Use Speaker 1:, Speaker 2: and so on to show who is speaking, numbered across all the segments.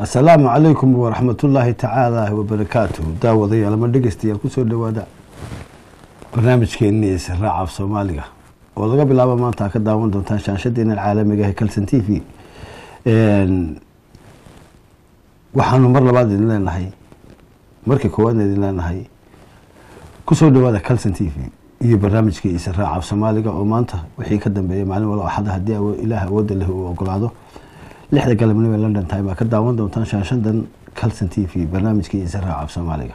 Speaker 1: Asalaamu calaykum waraxmatullaahi tacaala wabarakaatuh. Daawadayaal ama dhegeystayaal, kusoo dhowaada barnaamijkeenii Israaca Af Soomaaliga oo laga bilaabo maanta ka daawan doontaan shaashadeena caalamiga ee Kalsan TV. Waxaanu mar labaad idin leenahay, markii koowaadna idin leenahay, kusoo dhowaada Kalsan TV iyo barnaamijkii Israaca Af Soomaaliga oo maanta wixii ka dambeeya maalin wala Axada, haddii Ilaah awoodda leh uu ogolaado, 6da galabnimo ee London Time baa ka daawan doontaan shaashadan Calson TV barnaamijkii Israaca Af Soomaaliga.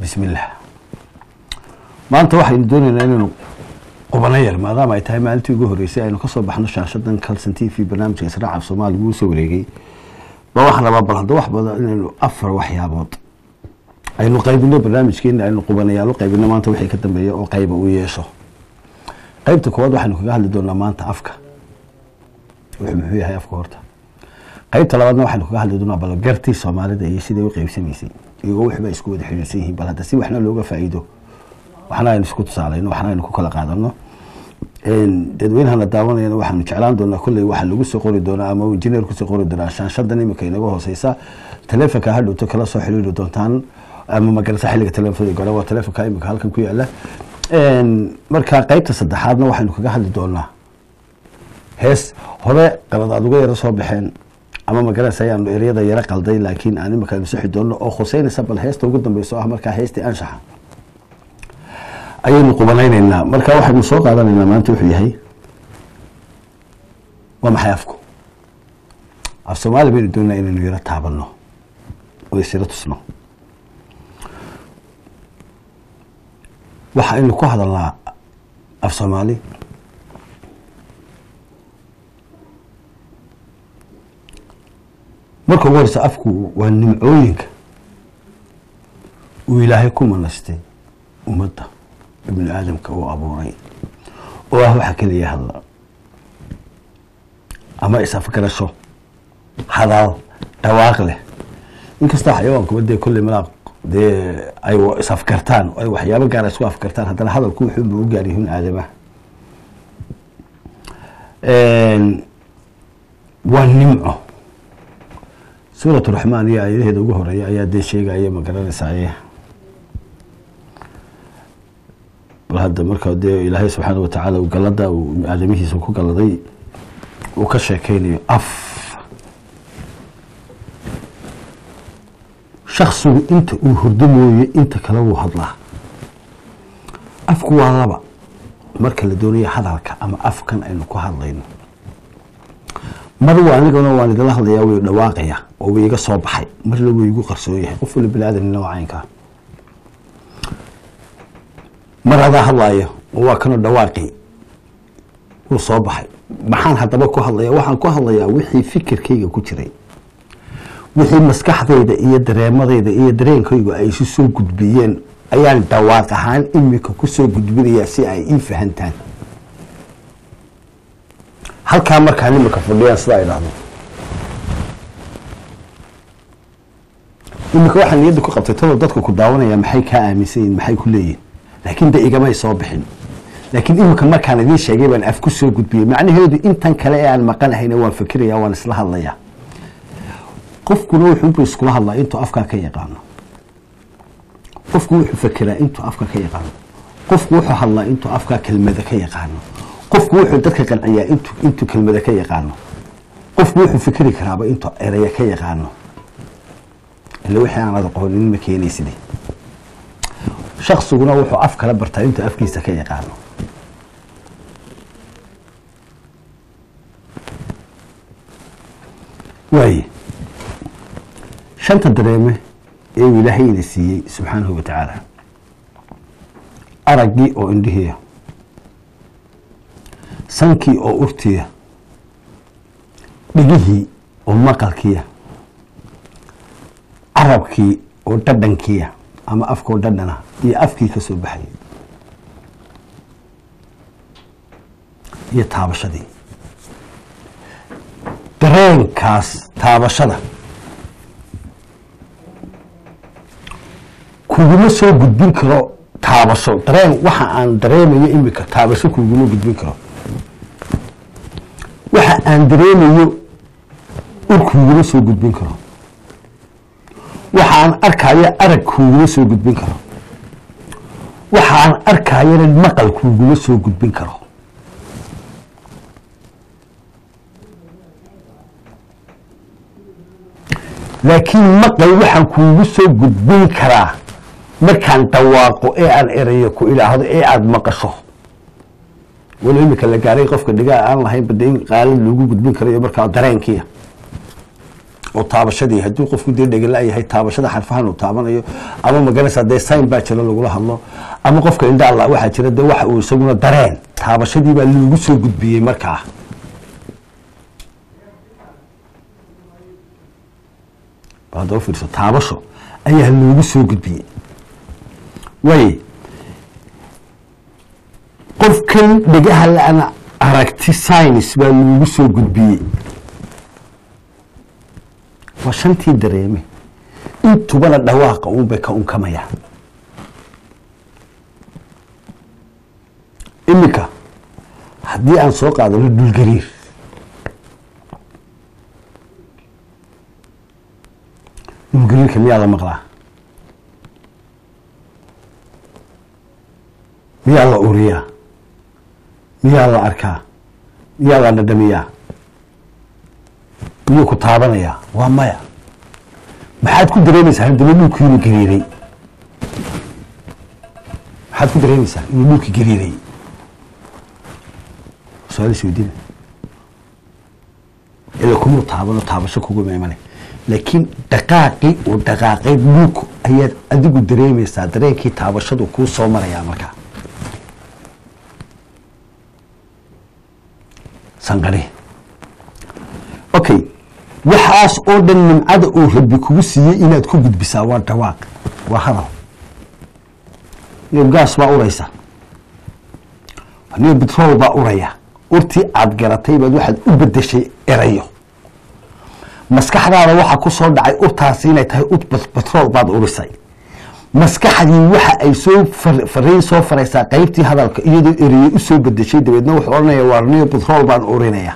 Speaker 1: Bismillah. Maanta waxaynu doonaynaa inaynu qubano yar, maadaama ay tahay maalintii ugu horreysay aynu kasoo baxno shaashadan Calson TV, barnaamijka Israaca Af Soomaaliga uu soo wareegay ba. Waxaan rabaa bal hadda wax badan inaynu afar waxyaabood aynu qaybino barnaamijkeena, aynu qubanayaalo qaybino maanta wixii ka dambeeya oo qayba uu yeesho. Qaybta koowaad waxaynu kaga hadli doonaa maanta afka wuxuu muxuu yahay afka horta. Qaybta labaadna waxaynu kaga hadli doonaa bal gartii Soomaalida iyo siday u qaybsamaysay, iyagoo waxba isku wada xiriirsan yihiin, bal hadda si waxna looga faa'iido, waxna aynu isku tusaalayno, waxna aynu ku kala qaadano. Dadweynahana daawanayana waxaanu jeclaan doonaa kolley waxaa lagu soo qori doonaa ama injineer kusoo qori doonaa shaashadan imika inaga hooseysa taleefonka hadhowto kala soo xiriiri doontaan ama magarasa xilliga telefonka gole, waa telefonka imika halkan ku yaala. Marka qaybta saddexaadna waxaynu kaga hadli doonaa hees hore qalad aad uga yaro soo baxeen ama magarasa ayaanu ereyada yaro qalday, laakiin aan imika aynu sixi doono oo khuseynaysa bal heesta ugu dambeysa oo ah markaa heestii anshaxa ayaynu qubanayneynaa. Marka waxaynu soo qaadanaynaa maanta wuxuu yahay, waa maxay afku? Af Soomaali baynu doonaa inaynu yaro taabanno oo isyaro tusno. Waxa aynu ku hadalnaa af Soomaali. Marka ugu horeysa, afku waa nimcooyinka uu Ilaahay ku manastay ummadda ibnu aadamka uu abuuray, oo ah waxa keliya hadla ama is-afgarasho hadaal dhawaaq leh. Inkastoo xayawaankuba dee kolley malaa dee ay is-afgartaan oo ay waxyaabo gaara isku afgartaan, haddana hadalku wuxuunba u gaar yihiin aadamaha. Waa nimco. Suurat Raxmaan iyo aayadaheeda ugu horeeya ayaa dee sheegaya, ma garanaysaye, bal hadda marka dee Ilaahay subxaana watacaala uu galada uu aadamihiisa ku galaday uu ka sheekeynayo. Af shaksigu inta uu hurdo mooye inta kale wuu hadlaa. Afku waa laba marka la doonayo hadalka ama afkan aynu ku hadlayno. Mar waa aniguna waan idinla hadlayaa, way dhawaaqaya oo wuu iga soo baxay, marna wuu igu qarsoon yahay. Qof wali bini aadamnina waa caynkaa. Mar adaa hadlaayo oo waa kanoo dhawaaqii wuu soo baxay. Maxaan haddaba ku hadlaya? Waxaan ku hadlayaa wixii fikirkayga ku jiray, wixii maskaxdayda iyo dareemadayda iyo dareenkaygu ay isu soo gudbiyeen ayaan dhawaaq ahaan imika ku soo gudbinayaa si ay ii fahantaan. Halkaa markaan imika fadhiyaan sidaa idhaahdo, imika waxaan niyadda ku qabtay talow dadka ku daawanaya maxay kaa aaminsan yihin, maxay ku leeyihin, laakiin de igamay soo bixin. Laakiin imika markaan idiin sheegay baan af ku soo gudbiyey. Macnaheedu intan kale ee aan maqanahayna waan fikiraya, waan isla hadlayaa. Qofkuna wuxuunbuu iskula hadlaa intuu afkaa ka yaqaano. Qofku wuxuu fekeraa intuu afka ka yaqaano. Qofku wuxuu hadlaa intuu afkaa kelmada ka yaqaano. Qofku wuxuu dadka qanciyaa intuu kelmada ka yaqaano. Qofku wuxuu fikri karaaba intuu eraya ka yaqaano. Ila wixii aanad aqoonin ma keenayside. Shaksiguna wuxuu af kala bartaa intuu afkiisa ka yaqaano. Waaye shanta dareeme ee uu Ilaahay ina siiyey subxaanahu watacaala: araggii oo indhihiya, sankii oo urtiya, dhigihii oo maqalkiya, carabkii oo dhadhankiya ama afka oo dhadhana iyo afkii ka soo baxayay, iyo taabashadii. Dareenkaas taabashada kuguma soo gudbin karo. Taabasho dareen, waxa aan dareemayo imika taabasho kuguma gudbin karo. Waxa aan dareemayo ur kuguma soo gudbin karo. Waxa aan arkayo arag kuguma soo gudbin karo. Waxa aan arkayana maqal kuguma soo gudbin karo. Laakiin maqal waxaan kuugu soo gudbin karaa markaan dhawaaqo ee aan erayo ku idhaahdo ee aada maqasho. Walo imika la gaaray qofka dhigaa aan lahayn bade in qaalad loogu gudbin karayo markaa dareenkiia oo taabashadii, haddii qofku dee dhegala-yahay taabashada xarfahan uu taabanayo, ama maganaysaa dee sign baa jira lagula hadlo, ama qofka indha alla waxaa jira dee waxa uu isaguna dareen taabashadii baa loogu soo gudbiyey markaa. Hadda ufiirso, taabasho ayaa loogu soo gudbiyey. Way qofkan dhegaha la-ana aragti science baa loogu soo gudbiyey. Waa shantii dareeme, intubana dhawaaqa uun bay ka unkamayaan. Iminka haddii aan soo qaadano dhulgariir, dhulgariirka miyaa la maqlaa? Miyaa la uriyaa? Miyaa la arkaa? Miyaa la dhadhamiyaa? Miyuu ku taabanayaa? Waa maya. Maxaad ku dareemaysaa haddaba dhulku inuu gariiray? Maxaad ku dareemaysaa inuu dhulki gariiray? Su-aal isweydiina. Ila kumuu taabano, taabasho kuguma imane, laakiin dhaqaaqii uu dhaqaaqay dhulku ayaad adigu dareemaysaa. Dareenkii taabashadu kuu soo marayaa markaa. Sanqari, okay. Waxaas oo dhan nimcada uu Rabbi kugu siiyey inaad ku gudbisaa waa dhawaaq, waa hadal. Niyo gaas baa uraysa, niyo betrol baa uraya. Urtii aad garatay baad waxaad u bedeshay erayo. Maskaxdaada waxaa ku soo dhacay urtaasi inay tahay ut betrol baad urisay. Maskaxdii waxa ay soo fariin soo faraysaa qaybtii hadalka iyadoo ereye usoo bedeshay. Dabeedna wuxuu odhanaya, waar niyo betrol baan urinaya.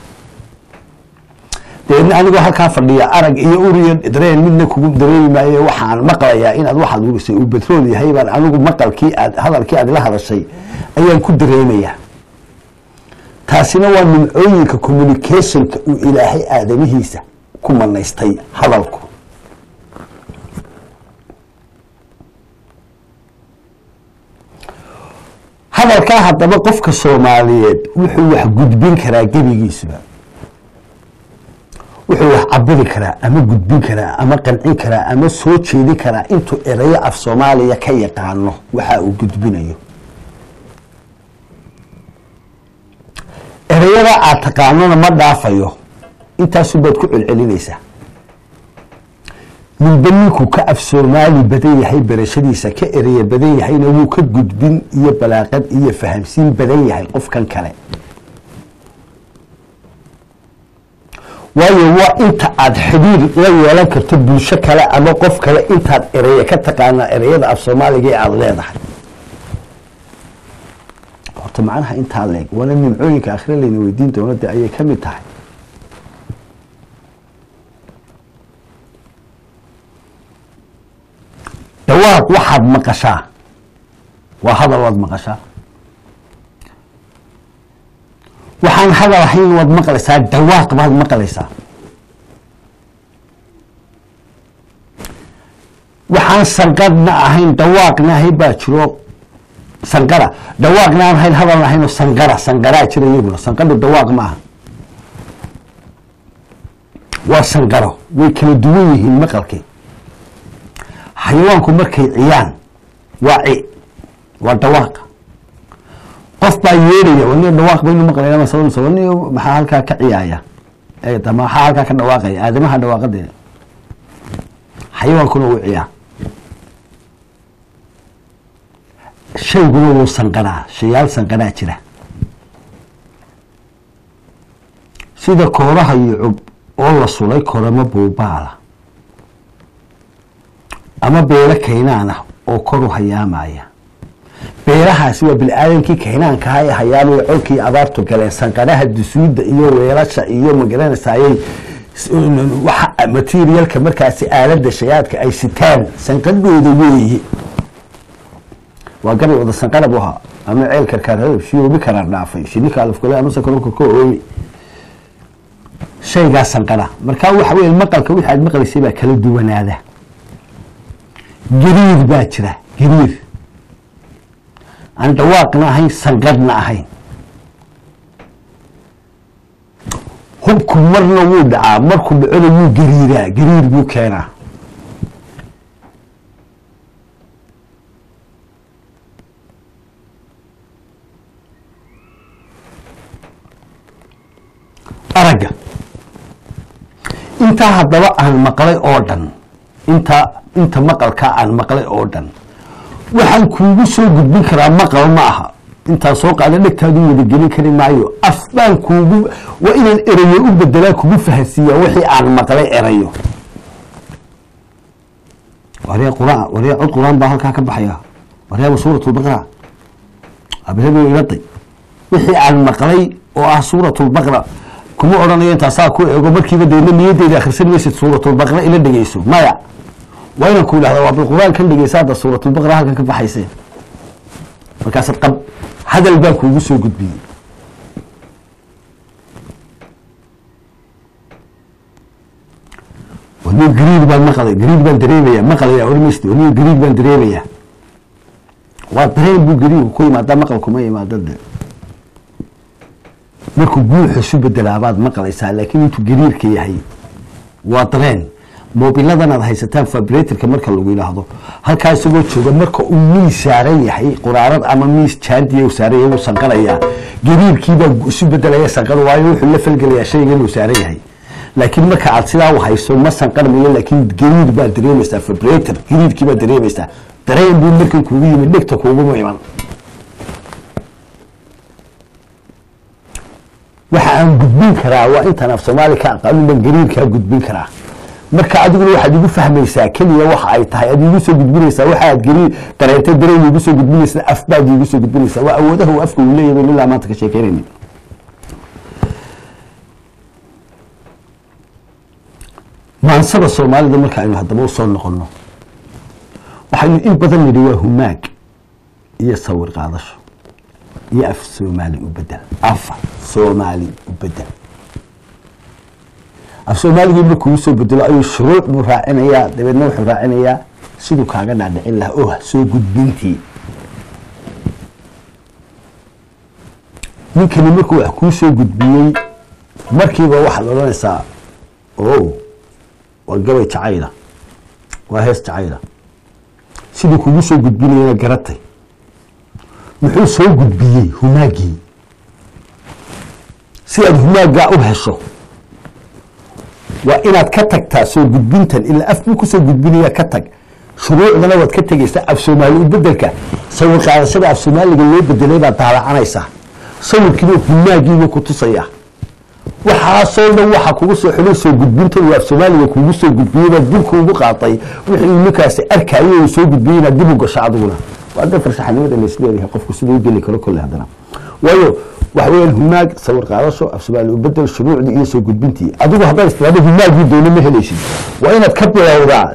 Speaker 1: Dabeedna anigoo halkaa fadhiya arag iyo uriyo dareen midna kugu dareemi maayo. Waxaan maqlayaa inaad waxaad urisay uu betrol yahay baan anigu maqalkii aad hadalkii aad la hadashay ayaan ku dareemayaa. Taasina waa nimcooyinka communicationka uu Ilaahay aadamihiisa ku manaystay, hadalku. Hadalkaa haddaba qofka Soomaaliyeed wuxuu wax gudbin karaa gebigiisuba, wuxuu wax cabiri karaa ama gudbin karaa ama qancin karaa ama soo jeedin karaa intuu erayo af Soomaaliya ka yaqaano waxa uu gudbinayo. Ereyada aad taqaanona ma dhaafayo, intaasun baad ku celcelinaysaa. Ninba ninkuu ka af Soomaali badan yahay, barashadiisa ka ereya badan yahayna, wuu ka gudbin iyo balaaqad iyo fahamsiin badan yahay qofkan kale. Waayo, waa inta aad xidhiir la yeelan karto bulsho kale ama qof kale intaad ereye ka taqaanaa ereyada af Soomaaliga ee aada leedahay. Horta macnaha intaa leeg waana nimcooyinka akhre layna weydiin doono de ayay ka mid tahay. Dhawaaq waxaad maqashaa waa hadal, waad maqashaa. Waxaan hadal ahayn waad maqlaysaa, dhawaaq baad maqlaysaa. Waxaan sanqadhna ahayn dhawaaqna ahayn baa jiro. Sanqara dhawaaqna aan ahayn, hadalna ahayn oo sanqara, sanqaraa jira iyaguna. Sanqadhu dhawaaq ma aha, waa sanqaro. Way kala duwan yihiin maqalkii. Xayawaanku markay ciyaan waa ci, waa dhawaaqa. Qof baa yeeraya, waniyo dhawaaq baynu maqlayna masala, waniyo maxaa halkaa ka ciyaaya, maxaa halkaa ka dhawaaqaya? Aadamaha dhawaaqadeeda, xayawaankuna wuu ciyaa, shayguna wuu sanqanaa. Shayaal sanqanaa jira sida kooraha iyo cub oo la sulay koramo buubaala ama beelo kaynaan ah oo kor u hayaamaya. Beerahaasi waa bini-aadamkii kahinaankaha ee hayaamay colkii abaartu galeen, sanqadhaha dusuudda iyo weelasha iyo magaranaysaayey waxa materialka markaasi aaladda shayaadka ay sitaan sanqadhooda weeye. Waa gabay wada sanqadha buu ahaa, ama ceel karkaarada shiyoobi karaan dhaafay shinika alafkole ama sakalonka ka oomi shaygaa sanqadha. Markaa waxa weeye maqalka wixii aad maqlaysay baa kala duwanaada. Gariir baa jira, gariir aan dhawaaqna ahayn sanqadhna ahayn. Hubku marna wuu dhacaa, markuu dhacona wuu gariiraa, gariir buu keenaa. Aragga intaa haddaba aan maqlay oo dhan, inta maqalkaa aan maqlay oo dhan waxaan kuugu soo gudbin karaa maqal ma aha. Intaan soo qaada dhegtaadu wadagelin kari maayo, af baan kuugu, waa inaan erayo u bedelaa kugu fahansiiyaa wixii aan maqlay erayo. Waryaa quraan, waryaa cod quraan baa halkaa ka baxaya, waryaaba suuratulbaqara abihabi iladay. Wixii aan maqlay oo ah suuratulbaqara kuma odhanayo intaasaa ku eego markiiba deedna niyadeyda akhrisan maysid suuratulbaqara ila dhegeyso, maya. Waa inaan ku idhahda waa bal quraan kan dhegeysa hadda suuratulbaqara halkan ka baxayse, markaasaad qab hadal baan kuugu soo gudbiyey. Warniyo gariir baan maqlay, gariir baan dareemaya, maqlaya odhan maysid, warniyo gariir baan dareemaya. Waa dareen buu gariirku ku yimaadaa, maqal kuma yimaado de. Markuu guuxa isu bedelaa baad maqlaysaa, laakiin intuu gariirka yahay waa dareen. Moobiladan aad haysataan vibratorka marka lagu yidhaahdo halkaa isagoo jooga, marka uu miis saaran yahay quraarad ama miis jaandiya uu saaran yahay, wuu sanqanayaa, gariirkiibaa isu bedelaya sanqada, waayo wuxuu la falgelayaa shaygan uu saaran yahay. Laakiin marka aad sidaa u hayso ma sanqarmayo, laakiin gariir baad dareemaysaa, vibrator gariirkii baad dareemaysaa. Dareen buu markan kuugu yimid, dhegta kuuguma iman. Waxa aan gudbin karaa waa intaan af soomaali ka aqaanin baan gariirkaa gudbin karaa. Marka adiguna waxaad igu fahmaysaa keliya waxa ay tahay aad iigu soo gudbinaysaa, waxa aad gariir dareentay dareen iigu soo gudbinaysaa, af baad iigu soo gudbinaysaa. Waa awoodaha uu afka uu leeyahay baynu ilaa maanta ka sheekeynayna. Maansada soomaalida marka aynu haddaba usoo noqonno, waxaynu in badan nidhi waa humaag iyo sawir qaadasho iyo af soomaali u bedel. Af soomaali u bedel, af soomaaligii markuu usoo bedelo ayuu shuruuc buu raacinayaa, dabeedna wuxuu raacinayaa siduu kaaga dhaadhicin lahaa oh soo gudbintii. Ninkani markuu wax kuu soo gudbiyey markiiba waxaad odhanaysaa o waa gabay jacayla, waa hees jacayla. Siduu kugu soo gudbinayana garatay. Muxuu soo gudbiyey? Humaagii. Si aad humaaggaa u hesho waa inaad ka tagtaa soo gudbintan, ilaa af buu kusoo gudbinaya, ka tag shuruucdana waad ka tegeysaa. Af soomaali u bedelka sawir qaadashada af soomaaliga loo bedelay baad daalacanaysaa, sawirkiiba humaagiibuu ku tusayaa. Waxaasoo dhan waxaa kugu soo xidhay soo gudbintan uu af soomaaliga kugu soo gudbiyey baad dib kuugu qaatay wixii uu ninkaasi arkaayo uu soo gudbiyey inaad dib u gasho adiguna. Waa da farshaxanimada laisleeyahay qofku siduu u geli karo kolle haddana, waayo waxa weeyaan humaag, sawir qaadasho, af soomaali u bedel, shuruucdii iyo soo gudbintii. Adigu haddaad istiraado humaagii doono ma helaysid. Waa inaad ka bilowdaa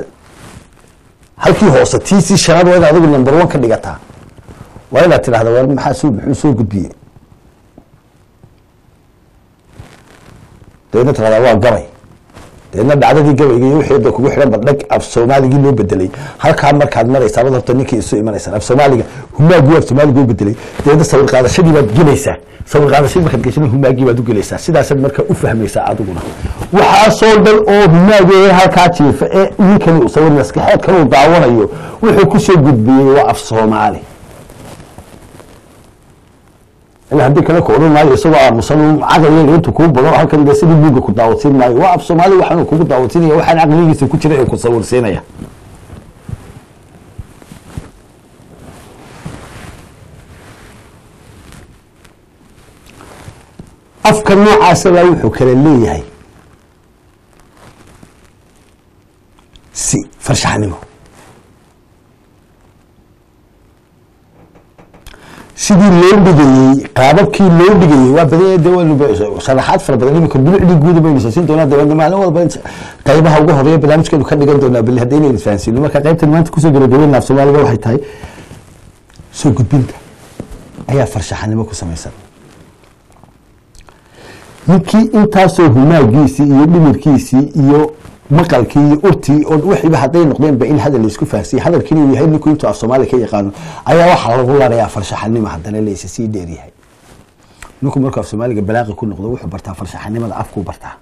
Speaker 1: halkii hoose, tiisii shanaad waa inaad adigu number 1 ka dhigataa. Waa inaad tidhahda war maxaa soo muxuu soo gudbiyey, dabeedna tirahdaa waa gabay, dabeedna dhacdadii gabayga iyo wixii da kugu xidhan ba dhag af soomaaligii loo bedelay. Halkaa markaad maraysaa baad horta ninkii isu imanaysaan, af soomaaliga humaagii af soomaaliga u bedelay, dabeedna sawir qaadashadii baad gelaysaa. Sawir qaadashadii markaad geshana humaagii baad u gelaysaa, sidaasaad marka u fahmaysaa adiguna. Waxaasoo dhan oo humaagee halkaa jiifa ee ninkani sawir maskaxeedkan uu daawanayo wuxuu kusoo gudbiyey waa af soomaali. Ilaa haddii kale ku odhan maayo isagoo aamusan caqligeega intuu kuu bado halkan dee sidii buugga ku daawadsiin maayo. Waa af soomaali waxaanu kugu daawadsiinaya, waxaan caqligiisa ku jira ee ku sawirsiinaya. Afka noocaasa baa wuxuu kale leeyahay si farshaxnimo. Sidii loo dhigayey, qaababkii loo dhigayey waa badan. De waynu sharaxaad fara badan imika dulucdii guuda baynu siin doonaa. Dabeedna maalin walba qaybaha ugu horeeya barnaamijkeenu ka dhigan doonaa, bal haddii inaynu fahansiino. Marka qaybtan maanta kusoo gabagabeynaa af Soomaaliga waxay tahay soo gudbinta ayaa farshaxanimo ku samaysan. Ninkii intaasoo humaagiisii iyo dhimirkiisii iyo maqalkii iyo urtii oo wixiiba hadday noqdeenba in hadal laisku fahansiiyey, hadalkiina uu yahay ninku intuu af Soomaali ka yaqaano, ayaa waxaa lagu larayaa farshaxanimo. Haddana laysa sii dheeryahay, ninku markuu af Soomaaliga balaaqi ku noqdo wuxuu bartaa farshaxanimada, afkuu bartaa.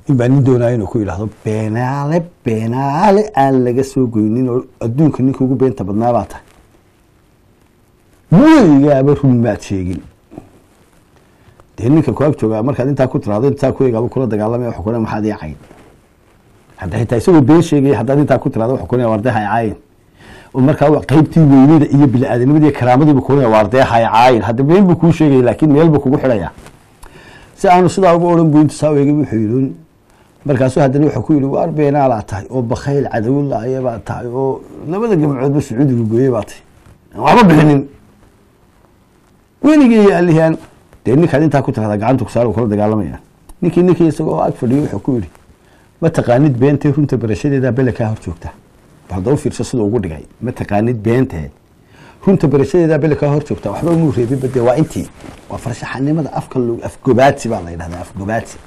Speaker 1: In baa nin doonaya inuu ku yidhaahdo beenaale, beenaale aan laga soo goynin oo adduunka ninka ugu beenta badnaa baa tahay, weligaaba run maad sheegin. Dee ninka ku ag joogaa markaad intaa ku tiraahdo, intaa ku eegaaba kula dagaalamaya, wuxuu kuleeyahay maxaad ii cayn? Hadda xitaa isagoo been sheegaya haddaad intaa ku tiraahdo, wuxuu kuleeyahay waar dee hay caayin. Oo markaa qaybtii weynida iyo bini-aadanimadii iyo karaamadiibu kuleeyahay waar dee hay caayin. Hadda been buu kuu sheegaya, laakiin meel buu kugu xidhayaa. Si aanu sidaa ugu odhan buu intu saa u eegay wuxuu yidhi, markaasuu haddana wuxuu ku yidhi waar beenaalaa tahay oo bakhayl cadowlaaya baa tahay oo labada gamcoodba Sacuudigu gooyey baa tahay, aan waxba bixinin weligii iyo alihaan. Dee ninkaad intaa ku tirahdaa gacanta kusaar kula dagaalamaya. Ninkii isagoo ag fadhiyo wuxuu ku yidhi ma taqaanid beentee, runta barashadeedaa bele kaa hor joogta. Bal haddaba fiirso siduu ugu dhigay: ma taqaanid beentee, runta barashadeedaa bele kaa hor joogta. Waxba umuu reebinba. Dee waa intii waa farshaxanimada afka, afgobaadsi baa la yidhahdaa, afgobaadsi.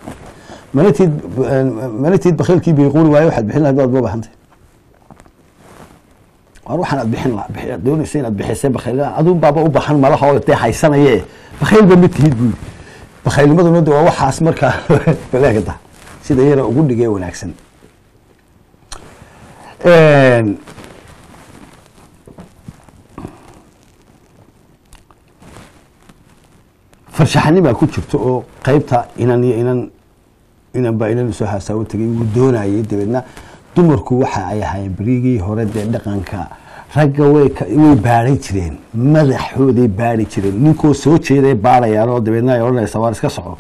Speaker 1: Manatiid bakhiilkii bayquuri waayo, waxaad bixin lahayd baad ma bahantay. Waar waxaan aad bixin doonaysa inaad bixisay bakhiil aduun baaba u baahan malaha oo dee haysanaye, bakhiilba ma tihid buu yidhi. Bakhiilnimaduna de waa waxaas. Markaa baleegada sida yara ugu dhigee wanaagsan. Farshaxanimaa ku jirto oo qaybta inan iyo inan baa inan usoo haasaawo tegay, wuu doonayay. Dabeedna dumarku waxa ay ahaayeen berigii hore dee dhaqanka ragga way baadhan jireen, madaxooday baadhi jireen, ninkoo soo jeeday baadhayaan oo dabeedna ay odhanaysaa waar iska soco.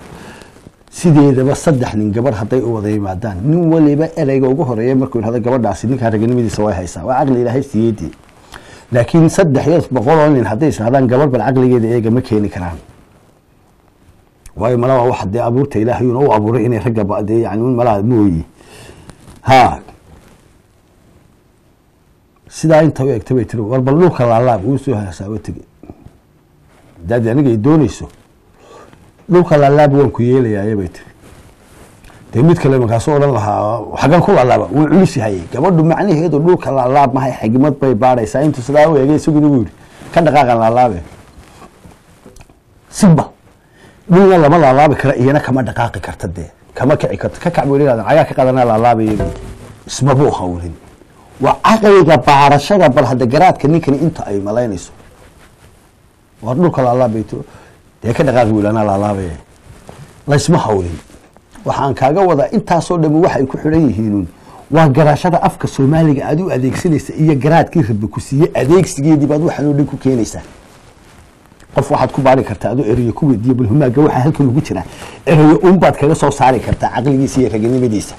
Speaker 1: Sideedaba saddex nin gabadh hadday u wada yimaadaan, nin waliba ereyga ugu horeeya markuu yidhahdo gabadhaasi ninkaa raganimadiisa way haysaa, waa caqli Ilaahay siiyeydii. Laakiin 300 oo nin hadday isdhahdaan gabadh bal caqligeeda eega, ma keeni karaan. Waayo malaha waxa dee abuurta Ilaahayuuna u abuuray inay ragga dee yani malaha mooyi ha sidaa inta u egta bay tiri war bal dhulka laalaab. Uu soo hasaabo tegey, hadaad aniga ay doonayso dhulka laalaab waan ku yeelayaa bay tiri. Dee mid kale markaasuu odhan lahaa xaggan ku laalaaba, wuu culus yahay. Gabadhu macnaheedu dhulka laalaab mahay, xigmad bay baadhaysaa. Intuu sidaa u eegay isaguna buu yidhi ka dhaqaaqan laalaabe siba dhulna lama laalaabi kara, iyana kama dhaqaaqi karta, dee kama kici karto. Ka kac buu yidhahda, cagaa ka qadanaa laalaabaya. Ismabuu hawlin. Waa caqliga baarashada. Bal hadda garaadka ninkani inta ay malaynayso, war dhulka laalaabayto, dee ka dhaqaaqi wiil anaa laalaabaya, laysma hawlin. Waxaan kaaga wadaa intaasoo dhami waxay ku xidhan yihiinun waa garashada afka Soomaaliga aad u adeegsanaysa iyo garaadkii Rabbi ku siiyey adeegsigeedii baad waxaan oo dhan ku keenaysaa. Qof waxaad ku baari kartaa adoo ereyo ku weydiiyo, bal humaaga waxaa halkan ugu jira ereyo unbaad kaga soo saari kartaa caqligiisa iyo raganimadiisa.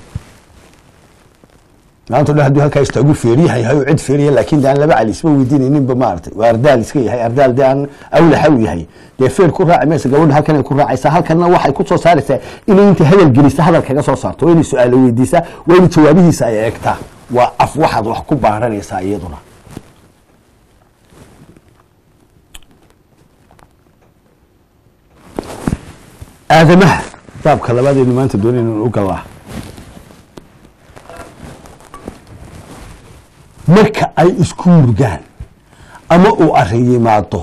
Speaker 1: Maanta dhan hadduu halkaa istaagu feeriyahay hayu cid feeriya, laakiin de aan laba cali isma weydiinayninba, maaragtay waa ardaal iska yahay, ardaal dee aan awlaxa u yahay, dee feer ku raaci maysa gabadha. Halkan ay ku raacaysaa, halkanna waxay ku soo saaraysaa inay inta hadal gelisa hadal kaga soo saarto. Waa inay su-aalo weydiisaa, waa inay jawaabihiisa ay eegtaa. Waa af waxaad wax ku baaranaysaa iyaduna. Aadamaha baabka labaadaynu maanta doonaynu u galnaa, marka ay isku murgaan ama uu arrin yimaado,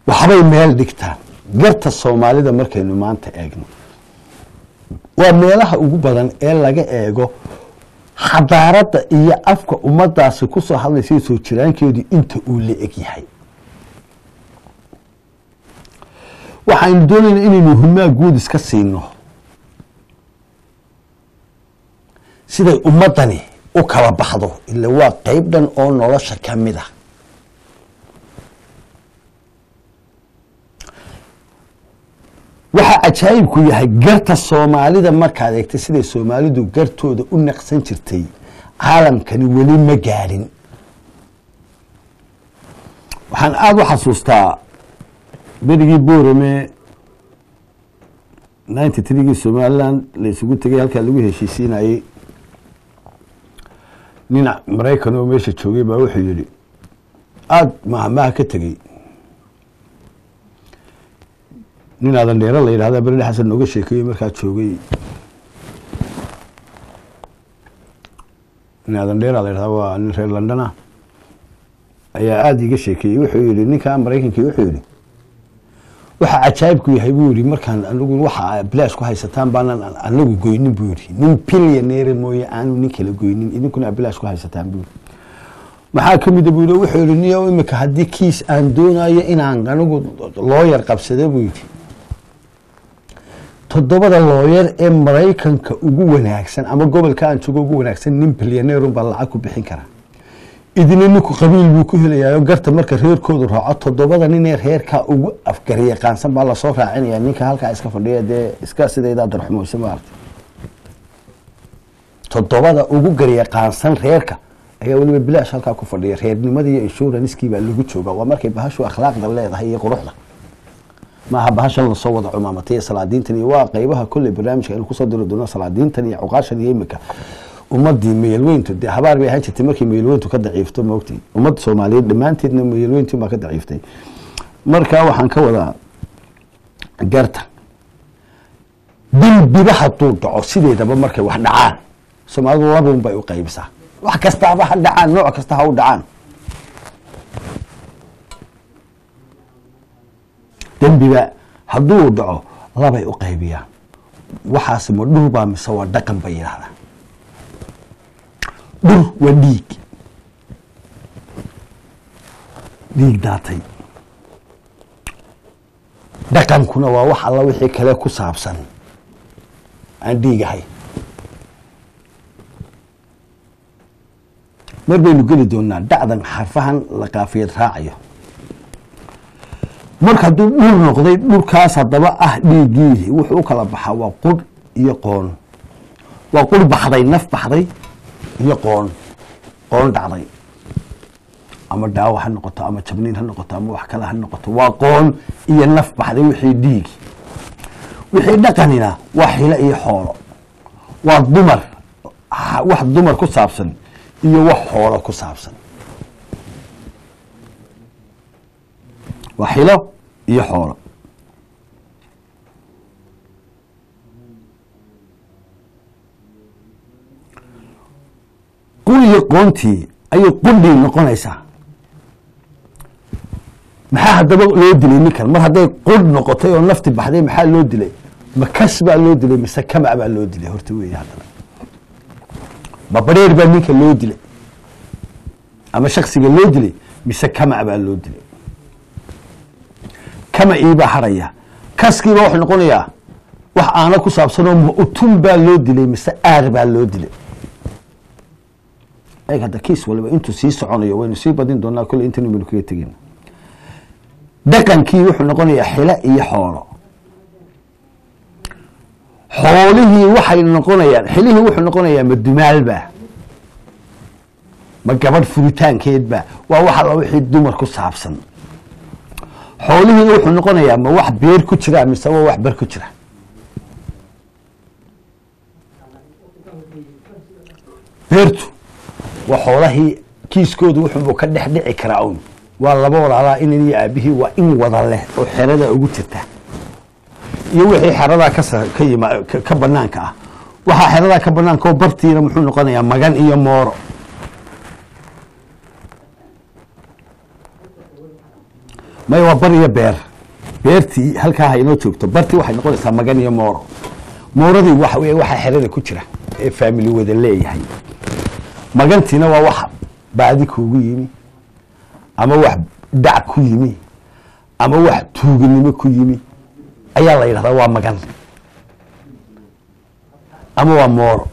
Speaker 1: waxbay meel dhigtaan. Garta Soomaalida markaynu maanta eegno, waa meelaha ugu badan ee laga eego xadaaradda iyo afka ummaddaasi ku soo hadlaysa soo jiraankeedu inta uu la eg yahay. Waxaynu doonayna inaynu humaa guud iska siino siday ummaddani u kala baxdo, ila waa qeyb dhan oo nolosha ka mid ah. Waxaa cajaayibku yahay garta Soomaalida markaad eegtay siday Soomaalidu gartooda u naqsan jirtay Caalamkani weli ma gaadhin. Waxaan aada u xasuustaa berigii Boorame 93-gii Somaliland la isugu tegay, halkaa lagu heshiisiinayey. Nin Maraykan oo meesha joogay baa wuxuu yidhi, aada mahmaha ka tegey, nin Aadan Dheere la yidhahda Berli Xasan nooga sheekeeyey markaa joogay. Nin Aadan Dheera la yidhahda, waa nin reer London ah, ayaa aada iiga sheekeeyey. Wuxuu yidhi ninka Maraykankii, wuxuu yidhi, waxa cajaa'ibku yahay, buu yidhi, markaan anigu waxa bilaash ku haysataan baanan anagu goynin, buu yidhi. Nin billionaire mooye aanu nin kala goynin, idinkuna bilaash ku haysataan, buu yidhi. Maxaa ka mida, buu yidhi? Wuxuu yidhi, niyo imika haddii kiis aan doonayo inaan anigu lawyer qabsado, buu yidhi, toddobada lawyer ee Maraykanka ugu wanaagsan ama gobolka aan joogo ugu wanaagsan, nin billionaire baa lacag ku bixin karaa. Idina ninku qabiil buu ku helayaa garta. Marka reerkoodu raaco, toddobada nin ee reerkaa ugu afgaryaqaansan baa lasoo raacinaya. Ninka halkaa iska fadhiya dee iska sidaydaa darxumoysa maaragtay, toddobada ugu garyaqaansan reerka ayaa weliba bilaash halkaa ku fadhiya. Reernimadii iyo insurance-kii baa lagu jooga. Waa markay bahashu akhlaaqda leedahay iyo quruxda, maaha bahashan lasoo wada cumaamatay iyo salaadiintan iyo waa qeybaha kolley barnaamijka aynu kusoo diri doono, salaadiintan iyo cuqaashan iyo imika ummadii meelweyntu. Dee habaar bay ahaan jirtay markii meelweyntu ka daciifto, maogtay? Ummadda Soomaaliyeed dhammaanteedna meelweyntu baa ka daciiftay. Marka waxaan ka wadaa, garta dembiba hadduu dhaco, sideedaba markay wax dhacaan Soomaalidu labuun bay u qaybisaa. Wax kastaaba ha dhacaan, nooc kasta ha u dhacaan, dembiba hadduu dhaco labay u qaybiyaan. Waxaas ma dhur baa mise waa dhaqan bay yidhahdaan. Dhur waa dhiig, dhiig daatay. Dhaqankuna waa wax alla wixii kale ku saabsan aan dhiig ahay. Mar baynu geli doonaa dhacdan xarfahan la qaafiyad raacayo. Marka hadduu dhur noqday, dhurkaas haddaba ah dhiiggii wuxuu u kala baxaa waa qudh iyo qoon. Waa qudh baxday, naf baxday, iyo qoon, qoon dhacday, ama dhaawac ha noqoto ama jabniin ha noqoto ama wax kale ha noqoto. Waa qoon iyo naf baxday wixii dhiigi. Wixii dhaqanina waa xilo iyo xoolo, waa dumar, wax dumar ku saabsan iyo wax xoolo ku saabsan, waa xilo iyo xoolo. Qur iyo qoontii ayay qudhii noqonaysaa. Maxaa haddaba loo dilay ninkan? Mar hadday qudh noqotay oo nafti baxday, maxaa loo dilay? Ma kas baa loo dilay mise kamac baa loo dilay? Horta weeye, haddana ma bareer baa ninka loo dilay ama shaksiga loo dilay mise kamac baa loo dilay? Kamacii baa haraya, kaskiiba wuxuu noqonayaa wax aana ku saabsanoo ma utun baa loo dilay mise aar baa loo dilay? Eeg hadda, kiis waliba intuu sii soconayo waynu sii badin doonaa. Kolley intaynu baynu kaga tegeyna. Dhaqankii wuxuu noqonayaa xilo iyo xoolo. Xoolihii waxay noqonayaan, xilihii wuxuu noqonayaa ma dumaalba, ma gabadh furitaankeedba? Waa wax alla wixii dumar ku saabsan. Xoolihiina wuxuu noqonayaa ma wax beer ku jira mise waa wax bar ku jira? Beertu waa xoolahii, kiiskoodu wuxuunbuu ka dhex dhici karaa un waa laba walaalaa, inan iyo aabihii, waa in wada leh oo xerada ugu jirta iyo wixii xeradaa ka yima ka banaanka ah. Waxaa xeradaa ka banaanka oo bartiina muxuu noqonayaa? Magan iyo mooro. Maya, waa bar iyo beer. Beertii halkaa ha inoo joogto, bartii waxay noqonaysaa magan iyo mooro. Mooradii waxa wey waxa xerada ku jira ee family wada leeyahay. Magantiina waa wax baadi kuugu yimi ama wax dhac ku yimi ama wax tuuganimo ku yimi ayaa la yidhahdaa waa magan ama waa mooro.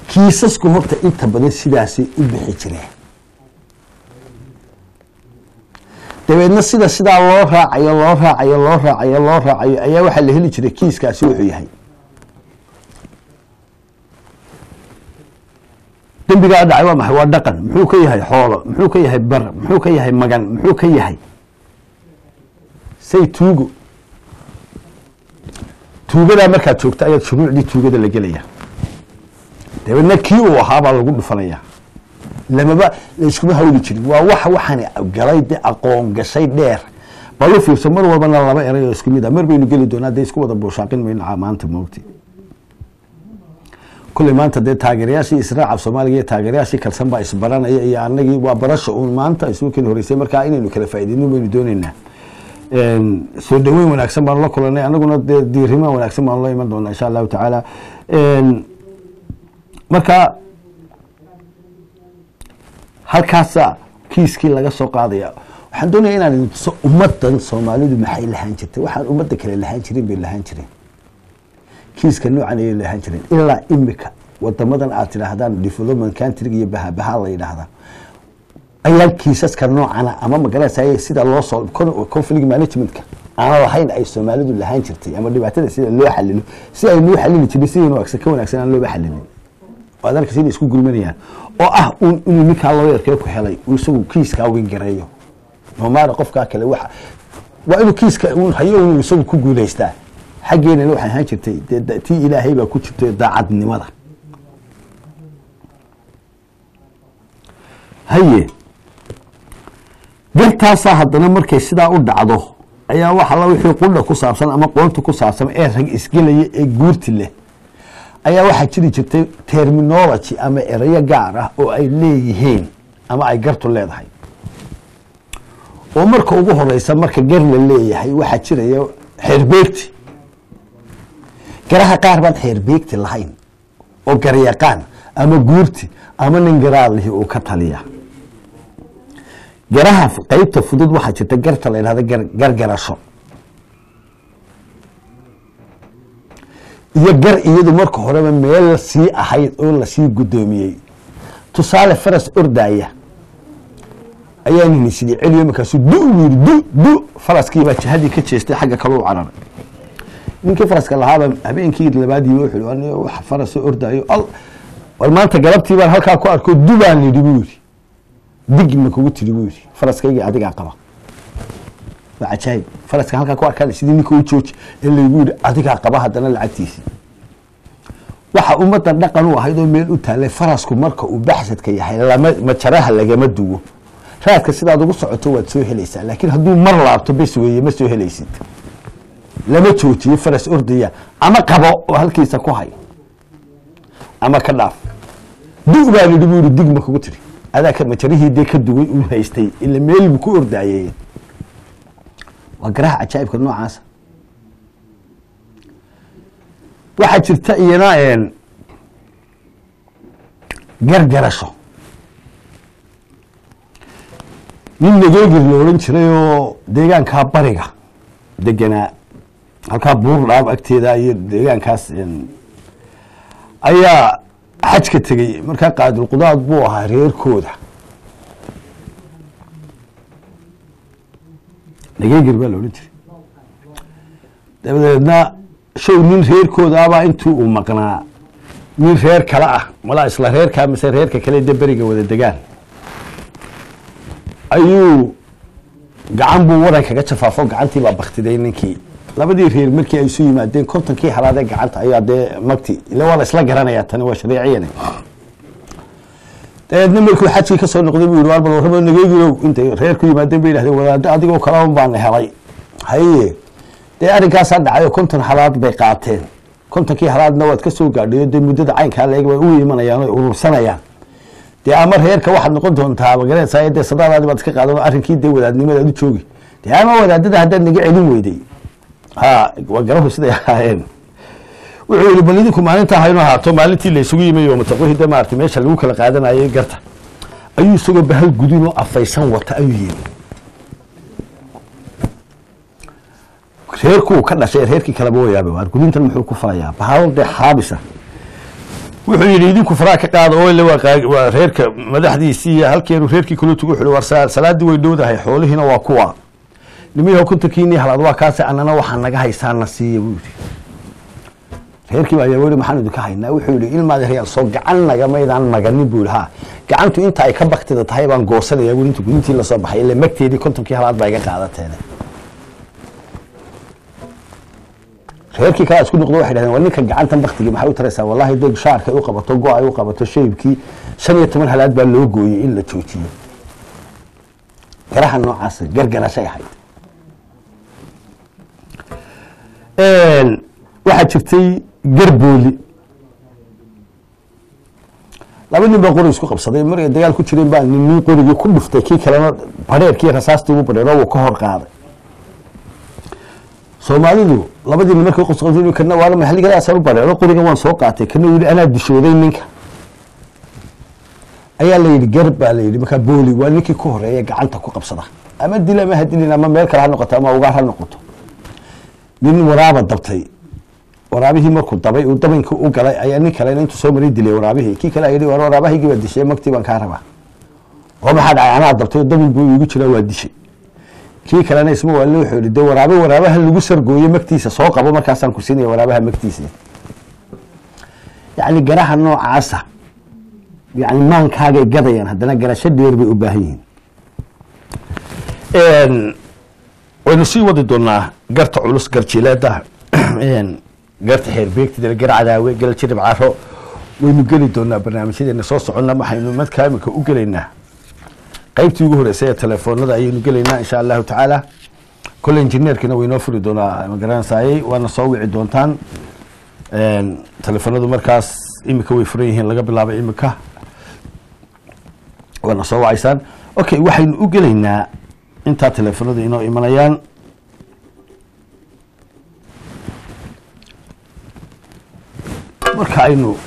Speaker 1: Kiisasku horta inta badan sidaasay u bixi jireen. Dabeedna sida sidaa loo raacayo, loo raacayo, loo raacayo, loo raacayo ayaa waxaa la heli jiray kiiskaasi wuxuu yahay. Dembigaa dhacay waa maxay? Waa dhaqan. Muxuu ka yahay xoolo? Muxuu ka yahay bar? Muxuu ka yahay magan? Muxuu ka yahay say tuugo? Tuugadaa markaad joogto ayaad shuruucdii tuugada la gelaya, dabeedna kii uu ahaa baa lagu dhufanaya. Lamaba layskuma hawli jirin. Waa waxa waxaan galay de aqoon gashay dheer. Bal u fiirso, mar walbana laba eray oo isku mid ah mar baynu geli doonaa. Dee isku wada buushaaqin mayno maanta, moogti. Kulley maanta dee taageerayaashii Israaca Soomaaliga iyo taageerayaashii Kalsan baa isbaranaya iyo anagii. Waa barasha uun maanta isugu kala horeysay, markaa inaynu kala faa'iideyno baynu dooneynaa. Soo dhaweyn wanaagsan baanu la kulanay, anaguna dee diirimaan wanaagsan baanu la iman doonaa, insha Allahu tacaala. Marka halkaasa kiiskii laga soo qaadaya. Waxaan doonaya inaan idin tuso ummaddan Soomaalidu maxay lahaan jirtay. Waxaan ummadda kale lahaan jirin bay lahaan jireen. Kiiska noocan ayay lahaan jireen. Ilaa imika wadamadan aad tidhaahdaan development country iyo bahabaha la yidhaahdaa ayaan kiisaska noocana ama magaranaysa sida loo soo conflict managementka aan lahayn ay Soomaalidu lahaan jirtay, ama dhibaatada sida loo xalilo, si ay noo xalili jirin sidii wanaagsan ka wanaagsan aan looba xalilin. Waad arkaysa inay isku gurmanayaan oo ah uun inuu ninkaa looyarkee ku helay uu isagu kiiskaa wingareeyo nomaara. Qofkaa kale waxa waa inuu kiiska uun hayo, inuu isagu ku guulaystaa. Xaggeenana waxay ahaan jirtay dee tii Ilaahay baa ku jirtay daacadnimada. Haye, gartaasaa haddana markay sidaa u dhacdo ayaa wax alla wixii qudha ku saabsan ama qoonta ku saabsan ee rag isgelaya ee guurti leh ayaa waxaa jiri jirtay terminology ama erayo gaar ah oo ay leeyihiin ama ay gartu leedahay. Oo marka ugu horeysa, marka gar la leeyahay, waxaa jiraya xeerbeegti. Garaha qaar baan xeerbeegti lahayn oo garyaqaan ama guurti ama nin garaalihi uu ka taliya. Garaha qeybta fudud waxaa jirta garta la yidhahda gargarasho iyo gar iyadu marka horeba meel lasii ahayd oo lasii guddoomiyey. Tusaale, faras ordaaya ayaa nini sidii celiyo, markaasu du yiri du du, faraskiibaa jihadii ka jeestay, xagga kale u cararay. Ninkii faraska lahaaba habeenkii labaad yimi, wuxuu yidhi: "Wax farasoo ordaayo al war maanta galabtii baan halkaa ku arko, du baan yidhi," buu yidhi. "Digma kugu tiri," buu yidhi, "faraskaygii adigaa qaba." Waa cajaayib. Faraska halkaa ku arkaan sidii ninka u jooji ee laygu yidhi adigaa qaba, haddana lacagtiisii. Waxa ummaddan dhaqan u ahayd oo meel u taallay, farasku marka uu baxsadka yahay lama majaraha lagama duwo. Raadka sidaad ugu socoto waad soo helaysaa, laakiin hadduu mar laabto bes weeye, ma soo helaysid. Lama joojiyo faras ordaya. Ama qabo oo halkiisa ku hay ama ka dhaaf. "Dug baan yidhi," buu yidhi, "dig ma kugu tiri, adaa ka majarihii dee ka duway uu haystay, ila meel buu ku ordaayey." Waa garaha cajaa'ibka noocaasa. Waxaa jirta iyana gargarasho. Nin Nageegir la odhan jiray oo deegaankaa bariga deganaa, halkaa Buur Dhaab agteeda iyo deegaankaas, ayaa xajka tegey. Markaa qaadilqudaad buu ahaa reerkooda. Nageegir baa la odhan jiray. Dabadeedna show nin reerkoodaabaa intii uu maqnaa nin reer kale ah, malaa isla reerkaa mise reerka kale dee beriga wada degaan, ayuu gacan buu waran kaga jafaafo, gacantii baa baktiday ninkii. Labadii reer markii ay isu yimaadeen, 50kii halaadee gacanta ayaa dee magti, ila waa la isla garanayaa, tani waa shareeciyane. Dabeedna markuu xajkii kasoo noqday buu yidhi: "Waar bal warramo Nageegirow." Intay reer ku yimaadeen bay yidhahdeen: "Wadaaddo adigoo kale un baana helay." "Haye, dee arrinkaasaa dhacay oo 50 halaad bay qaateen, 50kii halaadna waad ka soo gaadhay, dee muddada caynkaa leeg bay u imanayaan oo urursanayaan, dee ama reerka waxaad noqon doontaa magaranaysaa, dee sadaadaadi baad iska qaadan arrinkii, dee wadaadnimada aad u joogi, dee ama wadaadada haddaad naga celin weyday." Ha, waa garahu siday ahaayeen. Wuxuu yihi: "Bal idinku maalintaa haynu ahaato." Maalintii la isugu yimay oo mataqwihii dee maaragtay meesha lagu kala qaadanayay garta ayuu isagoo bahal gudun oo afaysan wata ayuu yimi. Reerkuu ka dhashay reerkii kaleba waa yaabay: "Waar gudintan muxuu ku falayaa bahal dee xaabisa?" Wuxuu yidhi: "Idinku faraha ka qaada oo ile waa reerka madaxdiisii iyo halkeenu." Reerkii kula tugu wuxuu war salaadii way dhowdahay, xoolihiina waa kuwa nimiyaho, 50kiinii halaad waa kaasi, annana waxaa naga haysaa na siiya, buu yidhi. Reerkii baa ayaa weli maxaan idinka haynaa? Wuxuu yidhi, ilmaada reyaal soo gacan nagamaydaan maganin buu yidhi. Ha, gacantu inta ay ka baktida tahay baan goosanaya buu, intu gudintii lasoo baxay ila magteedii 50-kii halaad baa iga qaadateen. Reerkii kala isku noqdo, waxay dhahdeen, waa ninka gacantan baktigii maxay u taraysaa? Wallahi dee shaarkay u qabato, go ay u qabato, shaybkii 15 halaad baa loo gooyey in la joojiyo. Garaha noocaas gargarashay ahayd. Waxaa jirtay garbooli. Laba nin baa qori isku qabsaday. Markay dagaal ku jireen baa nin qorigii ku dhuftay, kii kalena badheerkii rasaastii ugu badheero, wuu ka hor qaaday. Soomaalidu labadii nin markay qosqosay, kana waa maxalligadaasaan u badheero, qorigan waan soo qaatay, kana yidhi anaa dishooday ninka, ayaa la yidhi gar baa la yidhi. Markaa booli waa ninkii ku horeeya gacanta ku qabsada, ama dil ama hadilin, ama meel kale ha noqoto ama ugaar ha noqoto. Nin waraaba dabtay. Waraabihii markuu dabay uu dabinka u galay ayaa nin kalena intuu soo maray dilay waraabihii. Kii kale yidhi, war waraabahaygii baa dishay, magtii baan kaa rabaa. Oo maxaa dhacay? Anaa dabtay, dabin buu iigu jiraa, waa dishay. Kii kalena isma waa wuxuu yidhi, dee waraabe waraabaha lagu sargooyo magtiisa soo qabo, markaasaan ku siinaya waraabaha magtiisa. Yacni garaha noocaasa, yani maankaagay gadayaan, haddana garasho dheer bay u baahan yihiin. Waynu sii wadi doonaa garta culus, garjileeda, garta xeerbeegtida, gar cadaawe, gal jirib caro, waynu geli doonaa barnaamijyadeena soo soconna. Waxaynu markaa imika u gelaynaa qaybtii ugu horeysay ee telefoonada ayaynu gelaynaa, insha Allahu tacaala. Kolle injineerkina waynoo furi doonaa, magaranaysaayey, waana soo wici doontaan. Telefoonadu markaas imika way furan yihiin, laga bilaabay imika waana soo wacaysaan. Okay, waxaynu u gelaynaa intaa telefoonadu inoo imanayaan marka aynu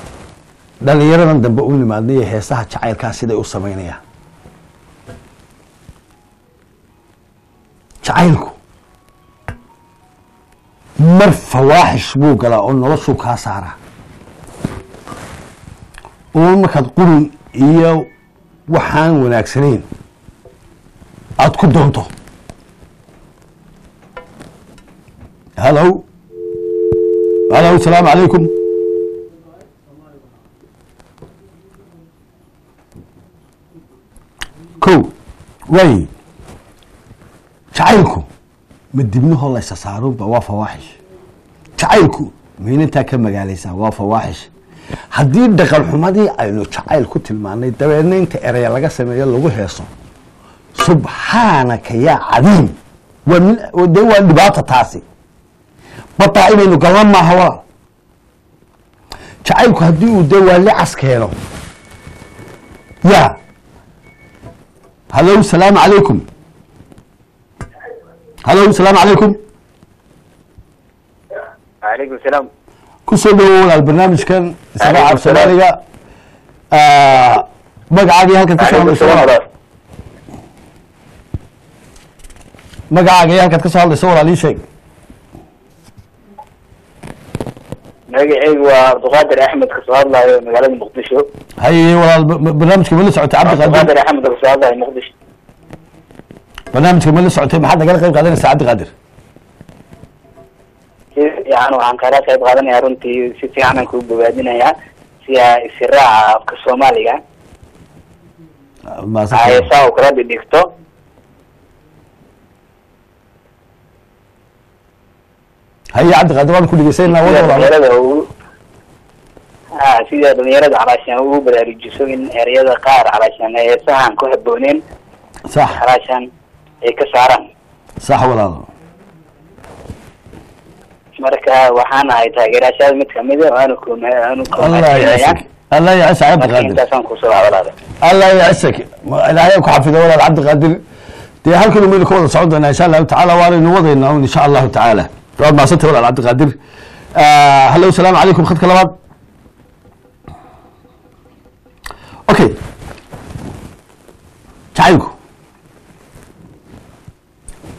Speaker 1: dhalinyaradan dambe u nimaadnay heesaha jacaylkaa siday u samaynayaan. Jacaylku mar fawaaxish buu galaa oo noloshuu kaa saaraa, oo markaad quri iyo waxaan wanaagsanayn aada ku doonto. Hallo, hallo, asalaamu calaykum. Ko waay, jacaylku ma dibnahoo laysa saaruunba waa fawaaxish? Jacaylku maynantaa ka magaalaysaa waa fawaaxish? Haddii dhaqan xumadii aynu jacayl ku tilmaanay, dabeedna inta ereya laga sameeyo lagu heeso, subxaanaka yaa cadiim, waa min de waa dhibaato taasi. Badaa inaynu galna maaha walaal. Jacaylku haddii uu dee waalicas keeno ya. Hallo, salaamu calaykum. Hallo, salaamu calaykum.
Speaker 2: Alaykum salaam.
Speaker 1: Kusoo dhawo walaal barnaamijkan Israaca Soomaaliga. Magacaagii halkan ka soo hadlayso walaal? Magacaaga iyo halkaad ka soo hadlayso walaal ii sheeg.
Speaker 2: Magacaygu waa Cabdiqaadir Axmed, kasoo hadlaayo magaalada Muqdisho.
Speaker 1: Haye walaal, barnaamijka ma la socotay, Cabdiqaadir?
Speaker 2: Cabdiqaadir Axmed, kasoo hadlaayo Muqdisho.
Speaker 1: Barnaamijka ma la socotay? Maxaad nagala qayb qaadanaysaa, Cabdiqaadir?
Speaker 2: Si fiican waxaan kala qayb qaadanaya runtii, si fiican aan kuu bogaadinayaa si isiraaca afka Soomaaliga heesaa u kala dhidhigto.
Speaker 1: Haye Cabdiqaadir, waan ku dhegeysanaa, wada walaal.
Speaker 2: Dhalinyarada ugu ha sida dhalinyarada calaashaan ugu baraarujiso in ereyada qaar calaashaan heesahan ku habooneen calaashaan ay ka saaraan.
Speaker 1: Sax walaal.
Speaker 2: Marka waxaan ahay taageerayaashaada mid kamid a, waanu ku waanu
Speaker 1: Allah yacsak, Allah yacsak Cabdiqaadir.
Speaker 2: Intaasaan kusoo walaala.
Speaker 1: Allah yacsak, Ilaahay ku xafido walaal Cabdiqaadir. Dee halkan umaynu ka wada socon doonaa, insha Allahu tacaala, waanaynu wadaynaa un, insha Allahu tacaala. Waad mahadsantay walaal Cabdiqaadir. Hallo, salaamu calaykum, khadka labaad. Okay, jacaylku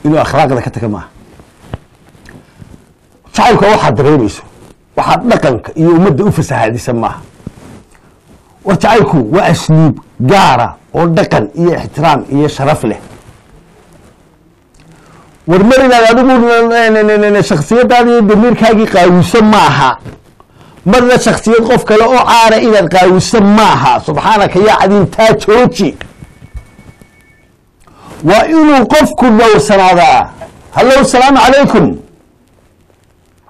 Speaker 1: inuu akhlaaqda ka taga maaha. Jacaylku waxaad dareemayso, waxaad dhaqanka iyo ummadda u fasahaadisa maaha. War jacaylku waa asluub gaara oo dhaqan iyo ixtiraam iyo sharaf leh. War mar inaad adigu shaksiyadaada iyo damiirkaagii qaawiso maaha. Marna shaksiyad qof kale oo caana inaad qaawiso maaha. Subxaanaka yaa cadiim, taa jooji. Waa inuu qofku dhowrsanaadaa. Hallo, asalaamu calaykum.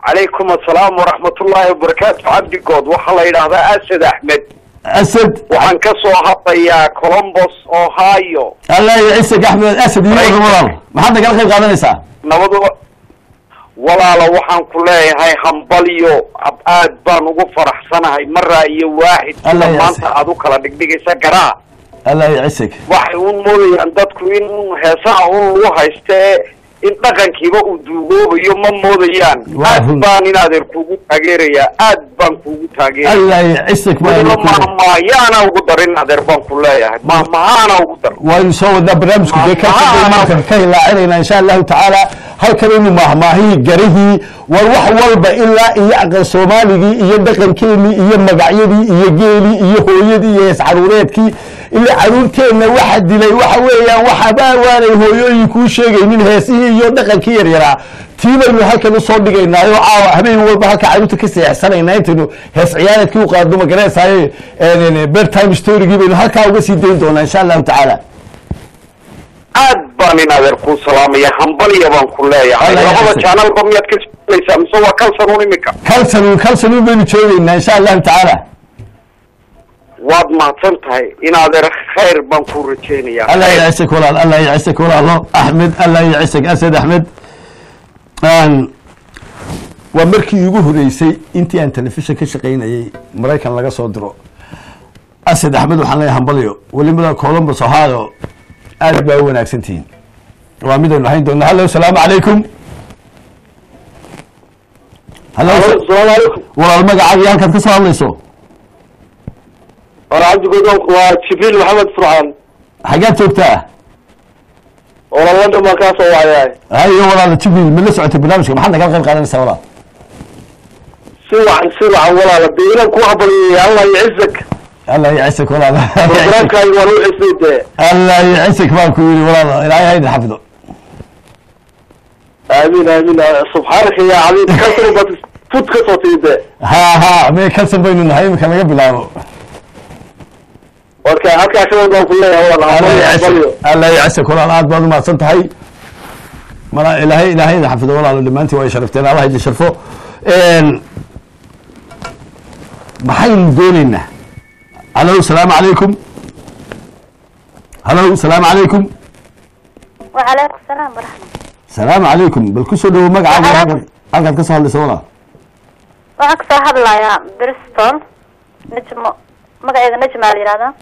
Speaker 3: Calaykum asalaam waraxmatullaahi wabarakaatu. Cabdigood, waxaa la yidhaahdaa Asad Axmed.
Speaker 1: Asad.
Speaker 3: Waxaan ka soo hadlayaa Columbus, Ohio.
Speaker 1: Allah yacisag, Axmed Asad iyo walaal, maxaad nagala qayb qaadanaysaa?
Speaker 3: Nabad walaala, waxaan ku leeyahay hambalyo, aad baan ugu faraxsanahay maraa iyo waaxid
Speaker 1: Allah
Speaker 3: sida maanta aad u kala dhigdhigaysa garaa.
Speaker 1: Allah yacisag.
Speaker 3: Waxay un moodayaan dadku in un heesaha un lagu hayste, in dhaqankiiba uu duugoobayo ma moodayaan.
Speaker 1: Waa
Speaker 3: aad
Speaker 1: run.
Speaker 3: Baan in adeer kuugu taageerayaa, aad baan kuugu taageeraya.
Speaker 1: Allah yacisag.
Speaker 3: Weliba maahmaayaana ugu darin, adeer baan ku leeyahay, maahmahaana ugu dar.
Speaker 1: Waynu soo wadnaa barnaamijku dee
Speaker 3: Maahmaha.
Speaker 1: Kalka maanta ka hilaacinaynaa insha Allahu tacaala halkan inu maahmaahihii garihii war wax walba ilaa iyo aqal soomaaligii iyo dhaqankeenii iyo magacyadii iyo geelii iyo hooyadii iyo hees caruureedkii ilaa caruurteenna waxa dilay waxa weeyaan waxaba waanay hooyooyin kuu sheegaynin heesihii iyo dhaqankii yaryaraa. Tii baynu halkan usoo dhigaynaayo caawa habeen walba halka caruurta ka seexsanaynaa intaynu hees ciyaareedkii u qaadno, ma garanaysaye, bedtime storygii baynu halkaa uga sii dayn doonaa insha Allahu tacaala.
Speaker 3: Aad baan in adeer kuu salaamaya, hambalya baan ku leeyahay.
Speaker 1: Allah
Speaker 3: Labada
Speaker 1: yaxfid.
Speaker 3: channelba miyaad ka soolaysaa mise waa Kalsanuun imika?
Speaker 1: Kalsanuun, Kalsanuun baynu joogaynaa insha Allahu tacaala.
Speaker 3: Waad mahadsan tahay in adeer, khayr baan kuu rajaynayaa.
Speaker 1: Allah yacisag walaal, Allah yacisag walaalo Axmed, Allah yacisag Asad Axmed. Waa markii iigu horeysay intii aan telefishin ka shaqaynayay Maraykan laga soo diro Asad Axmed. Waxaan leeyahay hambalyo welimada Columbus, Ohio, aad baa u wanaagsan tihiin. Waa midaynu ahayn doona. Hallo, asalaamu calaykum. Hallo.
Speaker 4: Asalaamu calaykum.
Speaker 1: Walaal, magacaaga iyo halkaad ka soo hadlayso?
Speaker 4: War Cabdigood, waa Jibriil Maxamed Furxaan.
Speaker 1: Xaggaad joogtaa?
Speaker 4: Walaal, London baan kaa soo wacayahay.
Speaker 1: Hayo walaal Jibriil, ma la socotay barnaamijka? Maxaad nagala qayb qaadanaysaa walaal?
Speaker 4: Si wacan, si wacan walaala, dee inaan ku hambaliyay. Allah yacizak.
Speaker 1: Allah yacisag walaal.
Speaker 4: Programkaaga waan u cisay dee.
Speaker 1: Allah yacisag baan ku yidhi walaal, Ilaahay ha idin xafido.
Speaker 4: Aamiin, aamiin. Subxaanaka yaa cadiim, Kalsan baad fud ka soo timi dee.
Speaker 1: Ha, me Kalsan baynu nahay imika laga bilaabo.
Speaker 4: Warka halkaa ka wad baan ku leeyahay walaal.
Speaker 1: Allah
Speaker 4: hambalyo.
Speaker 1: yacisag.
Speaker 4: Hambalyo.
Speaker 1: Allah yacisag walaal, aad baad umahadsan tahay. Mala Ilaahay idin xafido walaalo, dhammaantiin waa sharafteen, Allah idin sharfo. Maxaynu doonaynaa? Hallo, asalaamu calaykum. Hallo, asalaamu calaykum.
Speaker 5: وعليكم السلام ورحمة.
Speaker 1: Salaamu calaykum, bal kusoo dhawo magacaaga halkaad ka soo hadlayso walaal.
Speaker 5: Waxaan kasoo hadlayaa Bristol, Najmo magacayga, Najma la yihahdaa.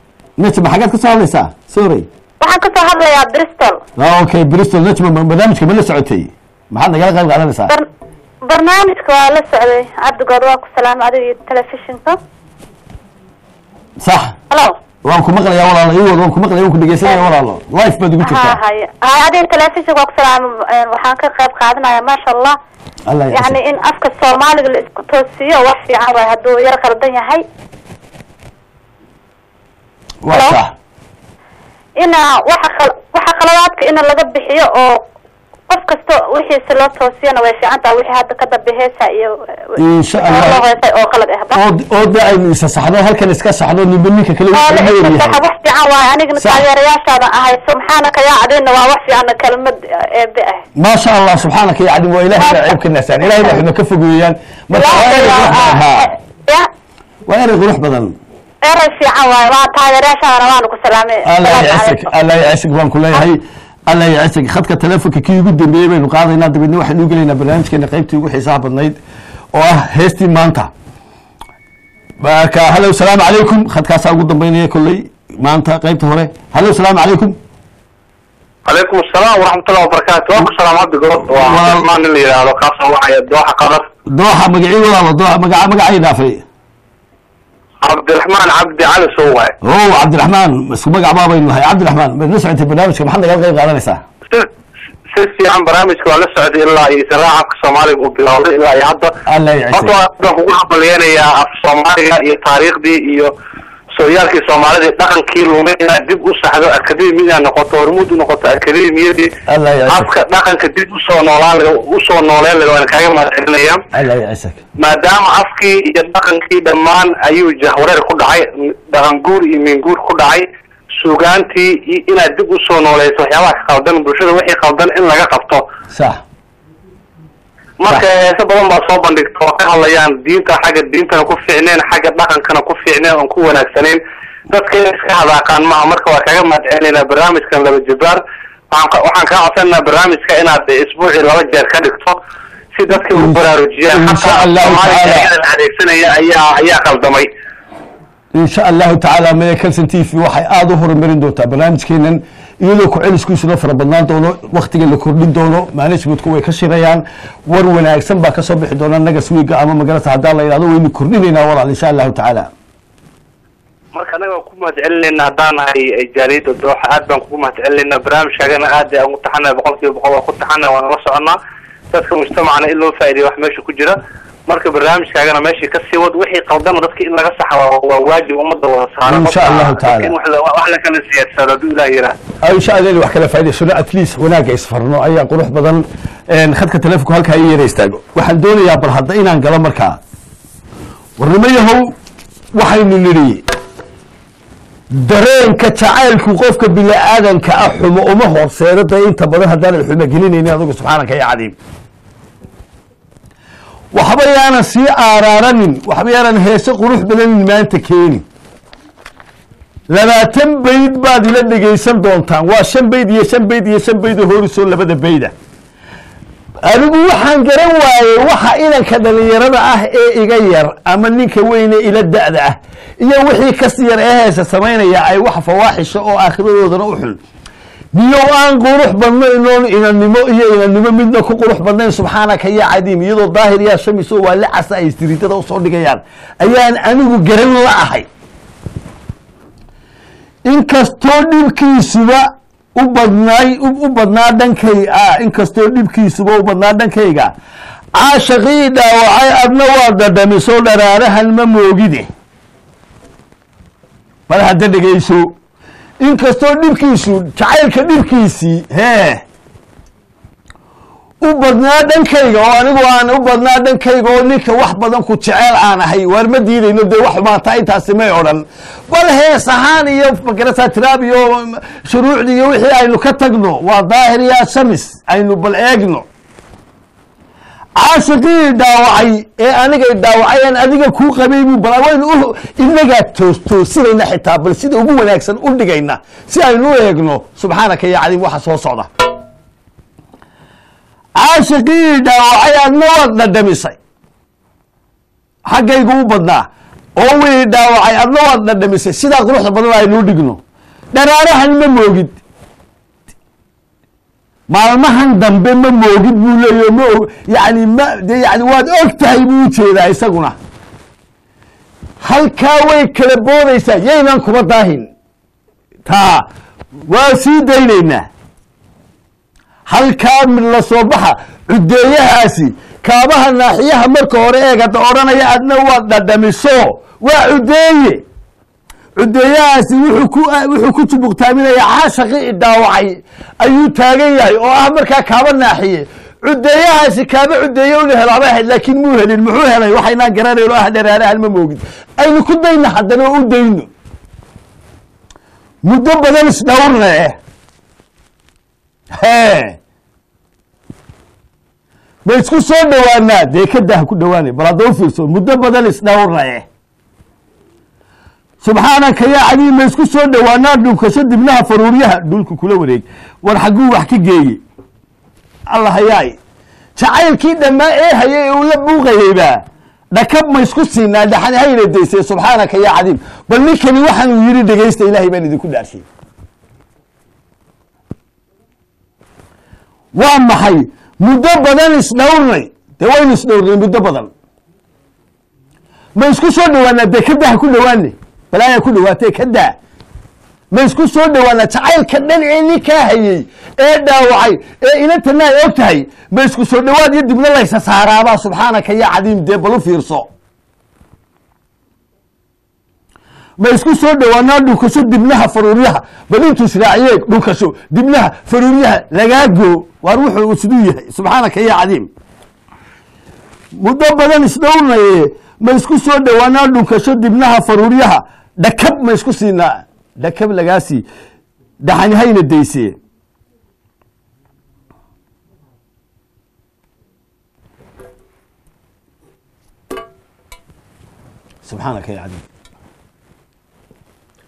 Speaker 1: Najma, xaggaad ka soo hadlaysaa, sorry?
Speaker 5: Waxaan kasoo hadlayaa Bristol.
Speaker 1: Okay, Bristol. Najma, barnaamijka ma la socotay? Maxaad nagala qayb qaadanaysaa?
Speaker 5: Barnaamijka waa la socday. Cabdigood, waa ku salaamay adiga iyo telefishinka.
Speaker 1: Sax.
Speaker 5: Hello.
Speaker 1: Waan ku maqlayaa walaalo, ii wad, waan ku maqlaya, waan ku dhegeysanaya walaalo, live baad ugu jirtaa.
Speaker 5: Hay hay, adiga telefishinka waa ku salaamay. Waxaan ka qayb qaadanaya, maasha Allah.
Speaker 1: Allah
Speaker 5: yani
Speaker 1: yacasik.
Speaker 5: In afka Soomaaliga la isku toosiyo wax fiican waay hadduu yar qaldan yahay.
Speaker 1: Waa
Speaker 5: Hello?
Speaker 1: sax.
Speaker 5: Ina waxa qaladaadka ina laga bixiyo oo qof kasta wixiisa loo toosiyana way fiican tahay, wixii hadda ka dambe heesa iyo
Speaker 1: Insha Allah.
Speaker 5: loo heesay oo qalad ahba.
Speaker 1: Oo de aynu isa saxno, halkan iska saxno, ninba ninka kale
Speaker 5: oo
Speaker 1: wuxuu
Speaker 5: la
Speaker 1: leeyahay.
Speaker 5: iska saxa wax fiican waaye anigana
Speaker 1: Sax.
Speaker 5: taageerayaashaada ahay, subxaanaka yaa cadina waa wax fiican, kelmad eebe ah.
Speaker 1: Ma sha Allah, subxaanaka ya cadim, waa Ilahay baa ceeb ka naasaan, Ilahay baa xuma ka fogeeyaan. Marka waa erey qurux badan ha.
Speaker 5: Ya.
Speaker 1: Waa erey qurux badan.
Speaker 5: Erey fiican waaye, waa taageerayaashaadana waanu ku salaamay.
Speaker 1: Allah
Speaker 5: Salaamu
Speaker 1: yacisag.
Speaker 5: calaykum.
Speaker 1: Allah yacisag baan ku leeyahay, Allah yacisag. Khadka telefonka kii ugu dambeeyey baynu qaadaynaa, dabeedna waxaynu u gelaynaa barnaamijkeena qaybtii ugu xiisaha badnayd oo ah heestii maanta. Marka hallo, salaamu calaykum. Khadkaasaa ugu dambeynaya kolley maanta qaybta hore. Hallo, salaamu calaykum.
Speaker 4: Calaykum asalaam waraxmatullahi wabarakaatu, waa ku salaam Cabdigood, waa Cabdiraxmaan nin la yidhaahdo, kaa soo wacaya Dooxa, Qatar.
Speaker 1: Dooxa magacii walaalo, Dooxa magaca, magacay dhaafay.
Speaker 4: Cabdiraxmaan Cabdi Cali sow waay.
Speaker 1: O Cabdiraxmaan, isku magac baa baynu nahay. Cabdiraxmaan, maad la socotay barnaamijka? Maxaad nagala qayb qaadanaysaa?
Speaker 4: Si fiican, barnaamijka waa la socday ilaa iyo israaca afka Soomaaliga uu bilowday ilaa iyo hadda.
Speaker 1: Allah
Speaker 4: Horta
Speaker 1: yacisag.
Speaker 4: Waan kugu hambalyeynayaa af Soomaaliga iyo taariikhdii iyo Sooyaalkii Soomaalida, dhaqankii lumay inaad dib u saxdo, akademi inaad noqoto, hormuud u noqoto akademiyadii
Speaker 1: Allah ya
Speaker 4: afka dhaqanka dib usoo noolaan usoo nooleen laga, waan kaaga mahadcelinaya.
Speaker 1: Allah yacisak.
Speaker 4: Maadaama afkii iyo dhaqankii dhammaan ayuu jahwareer ku dhacay, dhaqan guur iyo minguur ku dhacay, suugaantii iyo inaad dib usoo nooleyso waxyaabaha ka qaldan bulshada, wixii qaldan in laga qabto. Marka heese badan baa soo bandhigta oo ka hadlayaan diinta, xagga diintana ku fiicneen, xagga dhaqankana ku fiicneen, oon ku wanaagsanayn, dadka inay iska hadaaqaan maaha. Marka waa kaga mahadcelinaynaa barnaamijkan laba jibaar. Waxaan kaa codsanaynaa barnaamijka inaad isbuucii 2 jeer ka dhigto si dadka u baraarujiyaan.
Speaker 1: Insha
Speaker 4: Xataa
Speaker 1: Allahu
Speaker 4: Soomaaliga
Speaker 1: tacaala.
Speaker 4: ereyada la adeegsanaya ayaa qaldamay.
Speaker 1: Insha Allahu tacaala, maya, Calson TV waxay aada u horumarin doontaa barnaamijkeenan, iyadoo ku celiskiisuna fara badnaan doono, waktiga la kordhin doono. Managementku way ka shirayaan, war wanaagsan baa kasoo bixi doona nagas wiiga ama magarata haddaan la yidhahdo waynu kordhinaynaa, walaal, insha Allahu tacaala.
Speaker 4: Marka anaga waan ku mahadcelinaynaa haddaan nahay jaaliyadda Dooxa, aad baan kugu mahadcelinaynaa. Barnaamijkaagana aad aan u taxanahay, 100% waan ku taxanahay, waan la soconaa. Dadka mujtamacana in loo faa'iideeyo wax meesha ku jira. Marka barnaamijkaagana meeshii ka sii wad, wixii qaldana dadka in laga saxa waa waajib ummadda wada saaran.
Speaker 1: Insha Allahu tacaala.
Speaker 4: In wax la kala siyaadsado hadduu Ilaah yiraah.
Speaker 1: Insha Allah in wax kala faa'iidaysano, at least wanaagga isfarno ayaa qurux badan. Khadka telefonku halkaa ii yara istaago. Waxaan doonayaa bal hadda inaan galo markaa warnimo yahow. Waxaynu nidhi dareenka jacaylku qofka bini-aadanka ah xumo uma horseedo dee inta badan haddaanad xumo gelinaynin adigu. Subxaanaka ya cadiim, waxba yaanan sii aaraaranin, waxba yaanan heese qurux badanin maanta keenin. 20 bayd baad ila dhegaysan doontaan, waa shan bayd iyo shan bayd iyo shan bayd oo horisoo labada bayda. Anigu waxaan garan waayey waxa inanka dhalinyarada ah ee iga yar ama ninka weyne ila da'da ah iyo wixii kasi yar ee heesa samaynaya ay wax fawaaxisha oo aakhiradoodana u xun niyow aan qurux badnayn, oon inannimo iyo inannimo midna ku qurux badnayn. Subxaanaka ya cadiim, iyadoo daahir yaa shamiso waa la casa ay istiriidada usoo dhigayaan ayaan anigu garan la ahay. Inkastoo dhibkiisuba u badnaay u badnaa dhankay, inkastoo dhibkiisuba u badnaa dhankayga, caashaqii dhaawacay adna waa dhadhamiso, dharaarahan ma moogide. Mar hadda dhegayso, inkastoo dhibkiisu jacaylka dhibkiisii hee u badnaa dhankayga, oo anigu aan u badnaa dhankayga, oo ninka wax badan ku jeceel aan ahay, waar ma diidayno dee, wax maanta intaasi may odhan. Bal hees ahaan iyo magarasa tiraab iyo shuruucdii iyo wixii aynu ka tagno, waa daahir yaa shamis, aynu bal eegno caashiqii dhaawacay ee anigay dhaawacay aan adiga kuu qabay buu. Bal waynu inagaa toos toosinayna xitaa, bal sida ugu wanaagsan u dhigayna si aynu u eegno. Subxaanaka ya cadiim, waxa soo socda: caashiqii dhaawacay adna waad dhadhamisay, xaggaygu u badnaa oo wii dhaawacay adna waad dhadhamisay, sidaa quruxda badan aynuu dhigno. Dharaarahan ma moogid, maalmahan dambe ma moogid buu leeyahy, ma og yani ma de yani waad og tahay buu ujeedaa isaguna. Halkaa way kala boodaysaa, yaynan kuba daahin, taa waa sii daynaynaa. Halkaa mid la soo baxa cudeeyahaasi kaabaha naaxiyaha marka hore eeg hadda odhanaya adna waad dhadhamiso, waa cudeeye. Cudeeyahaasi wuxuu ku jubuqtaaminayaa caashaqi dhaawacay ayuu taagan yahay, oo ah markaa kaaba naaxiye. Cudeeyahaasi kaaba cudeeye una helo abay ahayd, laakiin muu helin. Muxuu helay? Waxaynaan garanayn oo ah dharaarahan ma moogid. Aynu ku dayno haddana oo u dayno muddo badan isdhowrne he, ma isku soo dhowaanaa dee kadah ku dhowaanay. Bal hadda u fiirso, muddo badan isdhowrnaye, subxaanaka yaa cadiim, ma isku soo dhowaanaa dhunkasho dibnaha faruuryaha dhulka kula wareeg. War xagguu wax ka geeye? Allah hayaay, jacaylkii dhammaa ee hayay ee uu la buuqayeybaa dhakab ma isku siinaa dhaxan hayna daysay. Subxaanaka yaa cadiim, bal ninkani waxaanuu yidhi dhegaysta, Ilaahay baan idinku dhaarshay. Waa maxay muddo badan isdhowrnay? Dee waynu isdhowrnay muddo badan, ma isku soo dhowaanaa? Dee kadaa ha ku dhowaane, balaayaa ku dhowaatee kadaa. Ma isku soo dhowaanaa jacaylka dhan ee ninkaa hayey ee dhaawacay ee inantana ay og tahay? Ma isku soo dhowaad iyo dibna laysa saaraabaa? Subxaanaka ya cadiim, dee bal u fiirso. Ma isku soo dhawaanaa dhunkasho dibnaha faruuryaha, bal intuu israaciye dhunkasho dibnaha faruuryaha lagaago, waar wuxuu siduu yahay. Subxaanaka ya cadiim. Muddo badan isdhowrnaye, ma isku soo dhawaanaa dhunkasho dibnaha faruuryaha, dhakab ma isku siinaa, dhakab lagaasii dhaxani hayna daysee. Subxaanaka ya cadiim.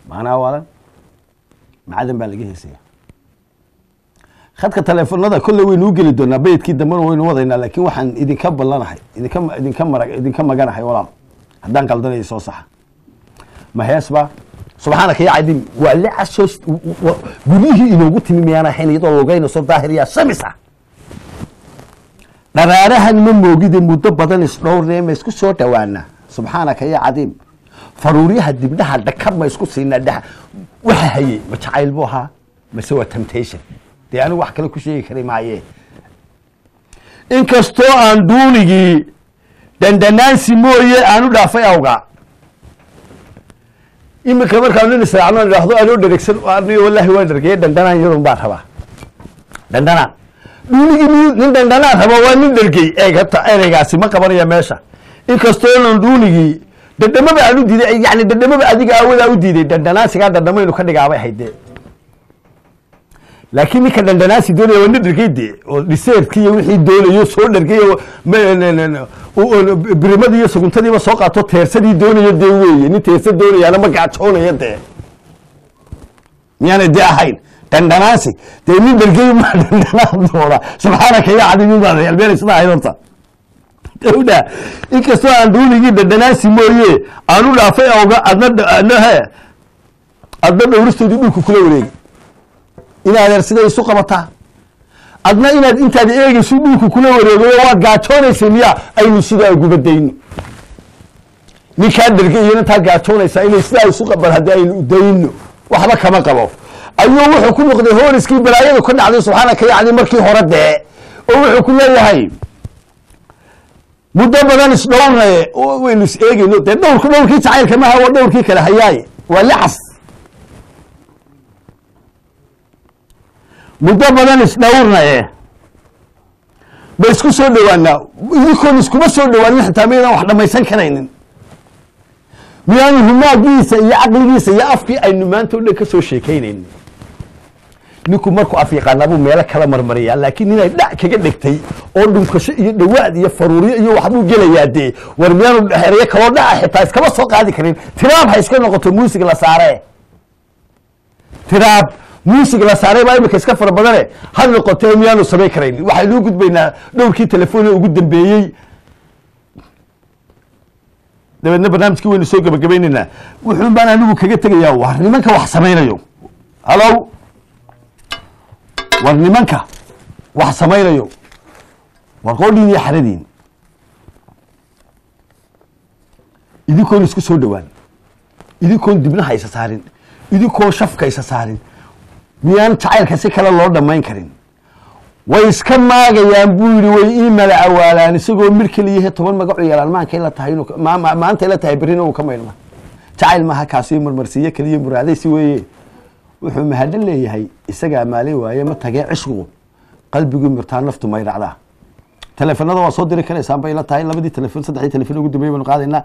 Speaker 1: Maanaa waalan macadan baa laga heesaya. Khadka taleefonada kolley waynuu geli doonaa, beydkii dambena waynu wadaynaa, laakiin waxaan idinka ballanahay, idinka idinka marag, idinka maganahay walaal, haddaan qaldanayo soo saxa. Ma hees ba? Subxaanaka ya cadiim. Waa licasoo guryihii inoogu timi miyaan ahayn iyadoo lugaynayso daahir yaa shamis ah. Dharaarahan ma moogide muddo badan isdhowrnee, ma isku soo dhawaanaa? Subxaanaka ya cadiim. Faruuryaha dibnaha dhakab ma isku siinaa? Dhex waxa hayey ma jacayl buu ahaa mase waa temptation? Dee anigu wax kale ku sheegi kari maaye. Inkastoo aan duunigii dhandhanaansi mooye aan u dhaafay awgaa, iminka markaan nin israacno idhaahdo anoo dheregsan, aniyo wallaahi waan dhergeye, dhandhanaan yarun baan rabaa, dhandhanaan dhuunigii nin dhandhanaan raba waa nin dhergey. Eeg hata ereygaasi ma qabanaya meesha. Inkastoo nan dhuunigii dhadhamaba aan u diiday, yani dhadhamaba adiga aawadaa u diiday, dhandhanaansigaa dhadhamaynu ka dhigaabay haydee, laakiin ninka dhandhanaansi doonaya waa nin dhergey dee, oo dhiseerkii iyo wixii doonayo soo dhergey, oo birimadii iyo suguntadiiba soo qaato, teersadii doonayo dee weeye. Nin teersa doonayaana ma gaajoonaya dee, miyaanay dee ahayn dhandhanaansi? Dee nin dhergey ma dhandhanaan doona. Subxaanaka ya cadiim. Baan sida ahayd horta dawda. Inkastoo aan dhuunigii dhadhanaansi mooye aan u dhaafay awga, adna adna he adna dhowristoodii dhulka kula wareegi, inaadeer siday isu qabataa, adna inaad intaad eegayso dhulka kula wareegayo, waa gaajoonaysay miyaa? Aynu sidaa uguba dayno ninkaa dherga iyo intaa gaajoonaysaa inay sidaa isu qaban. Haddii aynu dayno waxba kama qabo. Ayuu wuxuu ku noqday hooriskii balaayadu ka dhacday. Subxaanaka yacni markii hore dee, oo wuxuu ku leeyahay muddo badan isdhowrnaye, waynu is eegeyno dee. Dhowrku dhowrkii jacaylka maha, waa dhowrkii kale hayaay, waa lacas. Muddo badan isdhowrnaye, ma isku soo dhawaanaa? Idinkoon iskuma soo dhawaanin xitaa maydaan wax dhamaysan karaynin. Miyaanu humaagiisa iyo caqligiisa iyo afkii aynu maanta o dhan ka soo sheekaynaynin? Ninku markuu af yaqaanaa buu meelo kala marmariyaa, laakiin inay dhac kaga dhegtay oo dhunkasho iyo dhawaad iyo faruuryo iyo waxbuu gelayaa dee. War miyaanu xereyo kaloo dhaca xitaa iskama soo qaadi karin? Tiraab ha iska noqoto muusig la saare, tiraab muusig la saaray baa imika iska fara badane ha noqotee, miyaanu samayn karayn? Waxaynu u gudbaynaa dhowrkii telefoon ugu dambeeyey, dabeedna barnaamijkii waynu soo gabagabaynaynaa. Wuxuun baan anigu kaga tegayaa, war nimanka wax samaynayo, halow, war nimanka wax samaynayo, war qoodhiin iyo xaradiin, idinkoon isku soo dhawaan, idinkoon dibnaha isa saarin, idinkoon shafka isa saarin, miyaan jacaylka si kale loo dhammayn karin? Way iska maagayaan buu yidhi, way ii mala awaalaan isagoo mir keliyahe 10 magacu yeelaan. Maankay la tahay inuu maantay la tahay, berrina uu ka maydhma. Jacayl maaha kaasi, marmarsiiye keliya muraadaysi weeye. Wuxuu mahadho leeyahay isagaa maalin waaye, ma tagee cishqigu qalbiguu mirtaa, naftu may dhacdaa. Teleefanada waa soo diri karaysaan bay la tahay. Labadii telefon, saddexdii telefon ugu dambeeyey baynu qaadaynaa.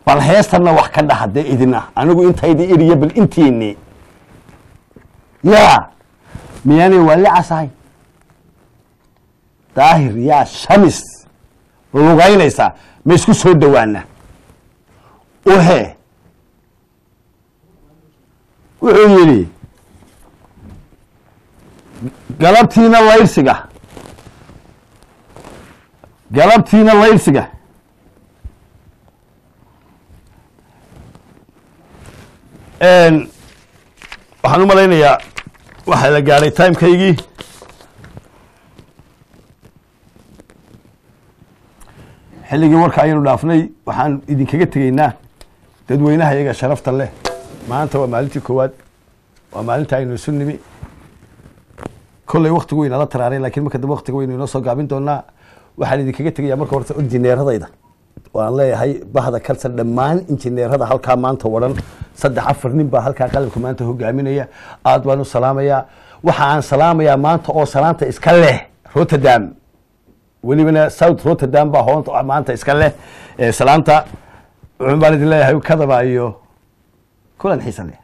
Speaker 1: Bal heestanna wax ka dhaha dee idina, anigu intaydi iriyo bal intiini yaa miyaanay waali casahay daahir yaa shamis lugaynaysaa? Ma isku soo dhawaana? Uhe wuxuu yidhi galabtiina layrsiga, galabtiina layrsiga. Waxaan u malaynayaa waxaa la gaadhay timekaygii. Xilligii warka ayaynu dhaafnay. Waxaan idinkaga tegaynaa dadweynaha iyaga sharafta leh. Maanta waa maalintii koowaad, waa maalinta aynu isu nimi. Kolley waktigu waynala taraaray, lakin marka dambe waktiga waynu inoo soo gaabin doonaa. Waxaan idinkaga tegayaa marka horta injineeradayda Waan leeyahay bahda Kalsan dhammaan injineerada halkaa maanta waran, 3 4 nin baa halkaa qalabka maanta hogaaminaya. Aad baan u salaamayaa. Waxa aan salaamayaa maanta oo salaanta iska leh Rotterdam, welibana South Rotterdam baa hoonta maanta iska leh salaanta. Wuxuun baan idin leeyahay kadaba iyo kulan xiisa leh.